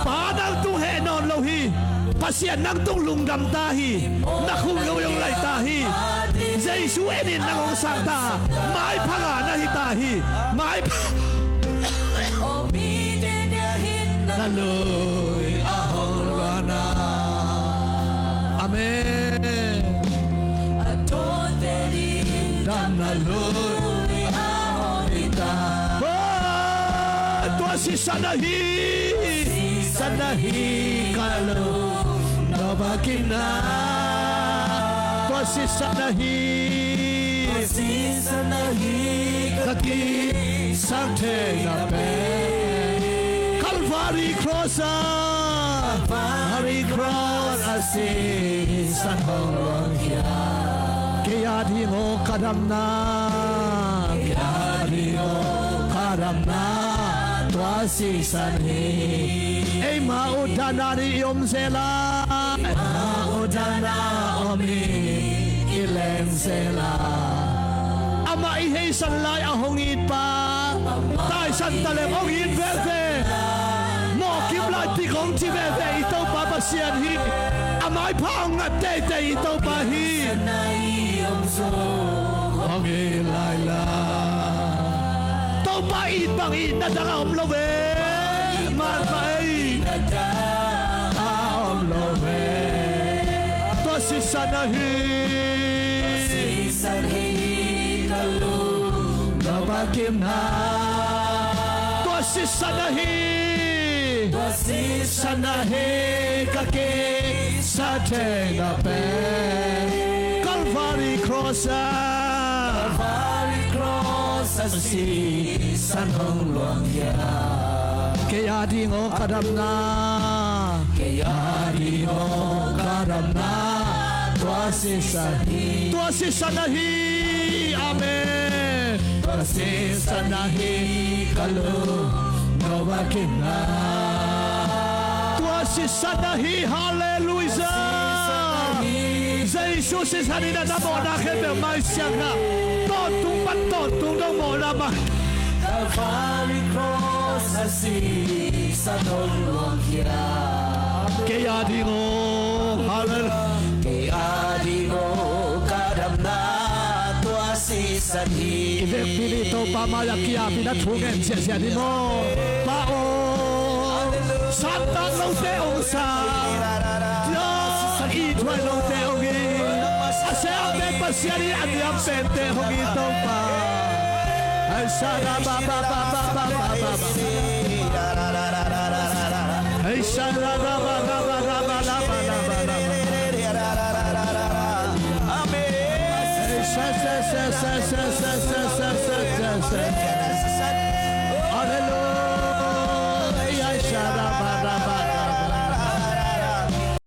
Pa nang tung heh nawn lo hi. Pasian nang tung lungdam ta hi. Na khuk lo yong lai ta hi. Jesu en in nang hong sang ta. Maipha ngah na hi ta hi. Maipha. Na lui a hong luanna. Amen. Tua sisan ahi, sisan ahi ka lungdam a kimna. Tua sisan ahi, sisan ahi ka kisang theihna pen. Calvary Cross ah, Calvary Cross ah sisan hong luangkhia. Kei a ding aw ka damna, kei a ding aw ka damna, tua sisan hi. Eima utdanna ni i om zel a, eima utdanna om hi i leng zel a. Amah i heisan lai a hong it pa, taisan taleng hong it veve, mawkim lai tik hong ci veve i Topa Pasian hi. A maipha hong ngat teitei i Topa hi. Hong it lai la. Topa it bang itna dang a om lo ve. Mah mah ei. A om lo ve. Tua sisan ahi. Sisan hi ka lungdam a kimna. Tua sisan ahi. Tua sisan ahi ka kisang theihna pen. Calvary Cross ah, Calvary Cross ah sisan hong luangkhia. Kei a ding aw ka damna, kei a ding aw ka damna, tua sisan hi. Tua sisan ahi. Amen. Tua sisan ahi ka lungdam a kimna. Tua sisan ahi. Halleluijah. Jesu sisan in a na mawhna khempeuh maisiang na. Tawntung pan tawntung dong mawhna mah. Calvary Cross ah sisan hong luangkhia. Kei a ding aw. Halleluijah. Kei a ding aw ka damna, tua sisan hi. I vekpi ni Topa mai-ah ki-ap in a thu ngen ziahziah ni maw. Pa aw, santak lote hong sa, ithuai lote hong it, a siate Pasian in a niam pente hong it Topa. Hei, sa, ra, ba, ba, ba. Hei, sa, ra, ra, ba, ra, ba, ra, ba, ra, ba, ra, ba, ra, ba. Amen. Hei, sa, sa, sa.